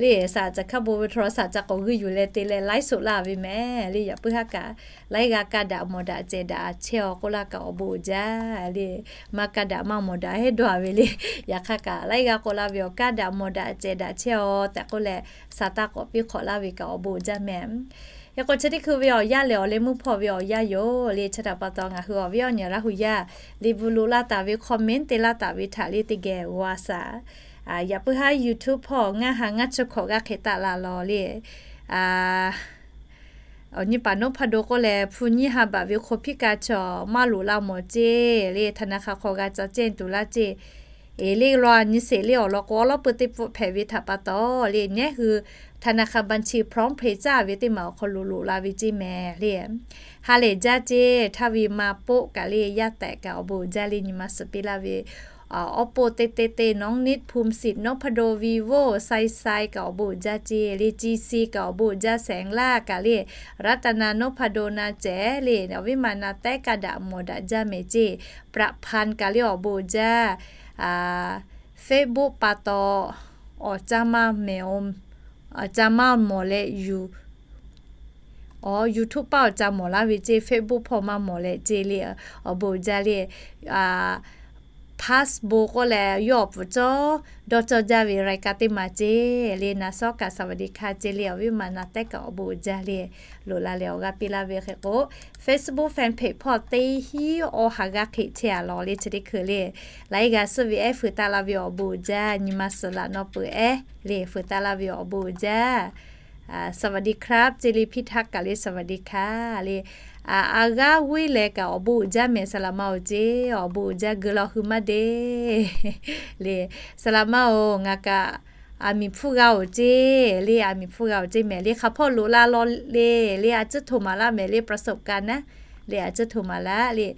le, saˍ caˬ hkaˇ bon ve โทรศัพท์ ca k'awꞈ g'uiˇ yuˬ leh te leh ไลฟ์สด laˇ ve mehˍ le. Yaꞈ puiˉ haˉ kaꞈ laiˉ g'aˇ kaˇ daꞈ mawˬ daꞈ cehˬ daꞈ chehˇ awˬ k'oˆ laˇ kaꞈ awˬ bon uiˍ jaˇ le. Maˇ kaˇ daꞈ maˇ mawˬ daꞈ heˆ dawˇ a ve le. Yaꞈ hk'aˇ kaꞈ laiˉ g'aˇ k'oˆ laˇ ve awˬ kaˇ daꞈ mawˬ daꞈ cehˬ daꞈ chehˇ aw tehꞈ k'oˆ leh, sa taˇ k'awꞈ piˇ hk'awꞈ laˇ ve kaꞈ awˬ bon uiˍ jaˇ mehˍ. Hk'e k'o, chi teˇ hkui ve awˬ yanˇ lehˬ, awˬ leh meuˇ hpawˇ ve awˬ yanˇ yoˬ le. Chi htaꞈ pa taw ngaˬ hui awˬ viˉ awˬ nyi Laˇ hu yaˇ le, bvuhꞈ loꞈ laˇ taˍ ve, comment te laˇ taˍ ve htaꞈ le teˇ geh g'aw a shaˍ. Yaꞈ puiˉ haˉ YouTube hpawˇ ngaˇ ha ngaˇ chi hkawꞈ g'aˇ hk'e taˆ la lawˬ le. Awˬ nyi paˍ Noˉ hpa do k'oˆ leh, hpu nyiˇ ha baꞈ ve hk'aw hpiˇ ka chaw maˇ loꞈ la mawˬ ceˇ le, ธนาคาร hk'aw g'a ca cehˇ tuˬ laˇ ceˇ. Eˍ, le law a nyi sheˍ le, awˬ lawn k'o awˉ lawˉ peu teˇ pfuhˆ hpehꞈ ve htaꞈ pa taw le, nehˉ hui ธนาคาร บัญชี PromptPay caˇ ve teˇ maˬ awˬ hk'aw lo loꞈ la ve ceˇ mehˍ le. Ha lehˬ jaˇ ceˇ, htaˇ ve maˇ poˆ kaꞈ le, yaˇ tehꞈ kaꞈ awˬ bon uiˍ jaˇ le, nyi ma suhˍ piˇ laˇ ve awˉ poˆ teˇ teˇ teˇ, Nawˉ Niˆ, Hpu Siˍ, Noˉ hpa do, Vivo, Sai Sai kaꞈ awˬ bon uiˍ jaˇ ceˇ le, Ci Si kaꞈ awˬ bon uiˍ jaˇ, Seˍ laˇ kaꞈ le, Raˇtaˍnaˍ, Noˉ hpa do na cehˬ le, awˬ viˉ ma na tehˉ kaˇ daꞈ mawˬ daꞈ jaˇ mehˍ ceˇ, ประพันธ์ kaꞈ le awˬ bon uiˍ jaˇ, Facebook pa taw awˬ caˇ maˇ mehˍ, awˬ caˇ maˇ mawˬ leh yuˬ, awˬ YouTube paˇ awˬ caˇ mawˬ laˇ ve ceˇ, Facebook hpawˇ maˇ mawˬ leh ceˇ le, awˬ bon uiˍ jaˇ le. Pass bon k'oˆ leh yawˇ awˬ pfuhˍ cawˇ dawˇ cawˇ jaˇ ve รายการ teˇ maˬ ceˇ le, na sawˉ kaꞈ สวัสดีค่ะ ceˇ le, awˬ viˉ ma na tehˉ kaꞈ awˬ bon uiˍ jaˇ le, loꞈ la leh awˬ g'aˇ piˇ laˇ ve hk'e k'o, Facebook fan page hpawˇ teˇ hinˉ awˬ ha g'aˇ hk'e chehˇ a lawˬ le, chi teˇ hkui le. Laiˉ g'aˇ suhˉ ve ehˉ feu taˆ laˇ ve awˬ bon uiˍ jaˇ, nyi ma suhˍ laꞈ nawˬ peuˬ ehˉ le, feu taˆ laˇ ve awˬ bon uiˍ jaˇ. สวัสดีครับ ceˇ le, พิทักษ์ kaꞈ le สวัสดีค่ะ le. A g'aˇ g'uiˇ leh kaꞈ awˬ bon uiˍ jaˇ mehˍ, saˍ laꞈ ma oˬ ceˇ, awˬ bon uiˍ jaˇ geu law hui maˇ de le. Saˍ laꞈ ma oˬ, ngaˬ kaꞈ aˬ miˍ hpfuhˇ g'a oˬ ceˇ le, aˬ miˍ hpfuhˇ g'a oˬ ceˇ mehˍ le, hk'aˬ hpawˇ loꞈ la lawˬ le, le a ciˉ htoꞈ maˍ laˇ mehˍ le, ประสบการณ์ naˉ, le a ciˉ htoꞈ maˍ laˇ le.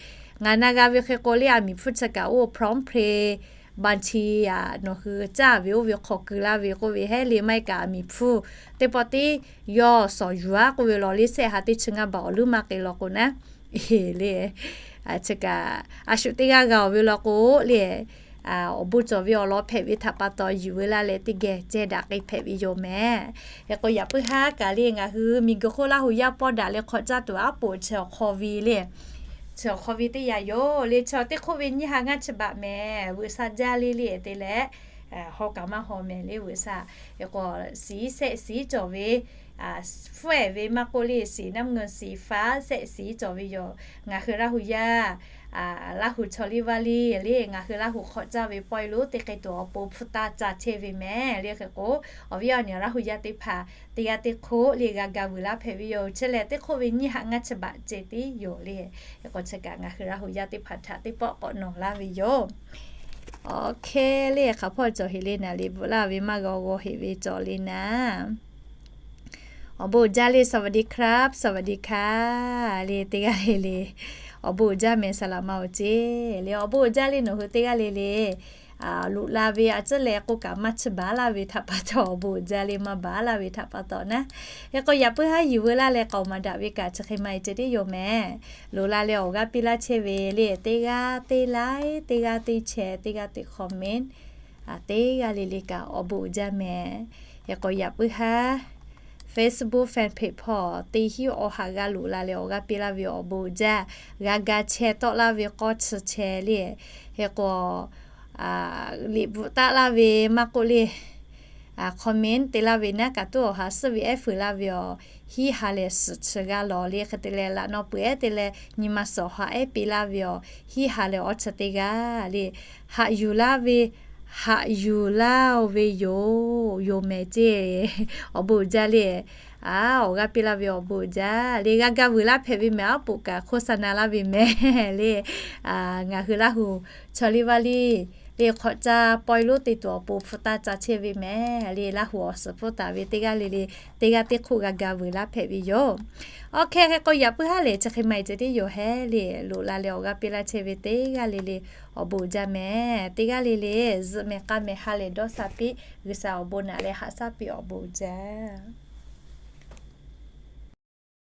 Ngaˬ na g'a ve hk'e k'o le, aˬ miˍ hpfuhˇ chi kaꞈ oˇ PromptPay บัญชี a nawˬ hui caˇ ve oˇ ve hk'aw keu laˇ ve k'oˆ ve hehˉ le, maˇ heˆ kaꞈ aˬ miˍ hpfuhˇ teˇ pawˆ tiˉ yawˇ shawˍ yuˬ aˉ k'oˆ ve lawˬ le, sehˆ ha teˇ chi ngaˇ baˬ awˬ leuˉ maˇ k'e lawˬ k'o naˉ, le, chi kaꞈ a shu teˇ g'aˇ g'a oˬ ve lawˬ k'o le, awˬ bon cawˬ ve awˬ lawn hpehꞈ ve htaꞈ pa taw yuˬ veu laˇ leh teˇ geh ceh daꞈ k'ai hpehꞈ ve yoˬ mehˍ. Hk'e k'o, yaꞈ puiˉ haˉ kaꞈ le, ngaˬ hui miˬ guiˬ hk'oˆ Laˇ hu yaˇ pawˇ daꞈ leh hk'awꞈ caˇ tuˬ aˉ poꞈ chi awˬ hk'aw ve le, chi awˬ hk'aw ve teˇ yanˇ yoˬ le. Chi teˇ hk'oˆ ve nyiˇ ha ngaˇ chi baꞈ mehˍ, veuꞈ sha jaˇ le le te leh, haw kaꞈ maˇ haw mehˍ le g'uiˬsha. Hk'e k'o, siˍ shehˆ siˍ cawˬ ve, fuhˆ ehˍ ve maˇ k'oˆ le, siˍ naˉ mvuhˇ siˍ faˉ shehˆ siˍ cawˬ ve yoˬ. Ngaˬ hui Laˇ hu yaˇ, Laˇ hu chaw liˇ vaˇ liˇ le, ngaˬ hui Laˇ hu hk'awꞈ caˇ ve pawehˇ lonˉ teˇ hk'e tuˬ awˬ pon hpu taˇ ca chehˇ ve mehˍ le. Hk'e k'o, awˬ viˉ awˬ nyi Laˇ hu yaˇ teˇ hpaˍ teˇ g'aˇ teˇ hk'oˆ le g'a ga vuiˬ laˇ hpehꞈ ve yoˬ. Chi lehˬ teˇ hk'oˆ ve nyiˇ haꞈ ngaˇ chi baꞈ ceh tiˉ yoˬ le. Hk'e k'o, chi kaꞈ ngaˬ hui Laˇ hu yaˇ teˇ hpaˍ htaꞈ teˇ pawˆ k'awꞈ nawˬ laˇ ve yoˬ. Awˬ hk'e le, hk'aˬ hpawˇ cawˬ heꞈ le naˍ, liꞈ bvuhꞈ laˇ ve maˇ g'a g'aw heꞈ ve cawˬ le naˍ. Awˬ bon uiˍ jaˇ le, สวัสดีครับ สวัสดีค่ะ le teˇ g'aˇ le le. Awˬ bon uiˍ jaˇ mehˍ, saˍ laꞈ ma awˬ ceˇ le. Awˬ bon uiˍ jaˇ le nawˬ hui teˇ g'aˇ le le. Loꞈ la ve a ciˉ leh k'oˆ kaꞈ maˇ chiˇ baˬ laˇ ve htaꞈ pa taw, awˬ bon uiˍ jaˇ le maˇ baˬ laˇ ve htaꞈ pa taw naˉ. Hk'e k'o, yaꞈ puiˉ haˉ yuˬ veu laˇ leh k'aoˍ maˍ daꞈ ve kaꞈ chi hk'e maˇ heˆ ceh tiˉ yoˬ mehˍ. Loꞈ la leh awˬ g'aˇ piˇ laˇ chehˇ ve le, teˇ g'aˇ teˇ like, teˇ g'aˇ teˇ share, teˇ g'aˇ teˇ comment, teˇ g'aˇ le le kaꞈ awˬ bon uiˍ jaˇ mehˍ. Hk'e k'o, yaꞈ puiˉ haˉ Facebook fan page hpawˇ teˇ hinˉ awˬ haꞈ g'a loꞈ la leh awˬ g'aˇ piˇ laˇ ve awˬ bon uiˍ jaˇ. G'a ga chehˇ tawˆ laˇ ve k'awˇ chi chehˇ le. Hk'e k'o, liꞈ bvuhꞈ taˆ laˇ ve maˇ k'oˆ le, comment te laˇ ve naˉ kaꞈ tuˉ awˬ ha suhˉ ve ehˉ fuiˍ laˇ ve awˬ hiˉ ha lehˬ suhˍ chi g'a lawˬ le. Hk'e te leh laꞈ naw peuˬ ehˉ te leh nyi ma suhˍ awˬ ha ehˉ piˇ laˇ ve awˬ hiˉ ha lehˬ awˬ chi teˇ g'aˇ le. Haꞈ yuˬ laˇ ve, haꞈ yuˬ laˇ-oˬ ve yoˬ, yoˬ mehˍ ceˇ. Awˬ bon uiˍ jaˇ le. A, awˬ g'aˇ piˇ laˇ ve awˬ bon uiˍ jaˇ le. G'a ga vuiˬ laˇ hpehꞈ ve mehˍ, aˉ poꞈ kaꞈ โฆษณา laˇ ve mehˍ le. Ngaˬ hui Laˇ hu chaw liˇ vaˇ liˇ le hk'awꞈ caˇ pawehˇ lonˉ te tuˬ awˬ pon hpu taˇ ca chehˇ ve mehˍ le. Laˇ hu awˬ suhˍ hpfuhˇ taˍ ve teˇ g'aˇ le le, teˇ g'aˇ teˇ hk'oˆ g'a ga vuiˬ laˇ hpehꞈ ve yoˬ. Awˬ hk'e hk'e k'o, yaꞈ puiˉ haˉ lehˬ chi hk'e maˇ heˆ ceh tiˉ yoˬ hehˉ le. Loꞈ la leh awˬ g'aˇ piˇ laˇ chehˇ ve teˇ g'aˇ le le, awˬ bon uiˍ jaˇ mehˍ. Teˇ g'aˇ le le zuhꞈ mehˍ k'a mehˍ ha lehˬ dawˇ sha piˇ, G'uiˬsha awˬ bon naꞈ leh haꞈ shaˉ piˇ, awˬ bon uiˍ jaˇ.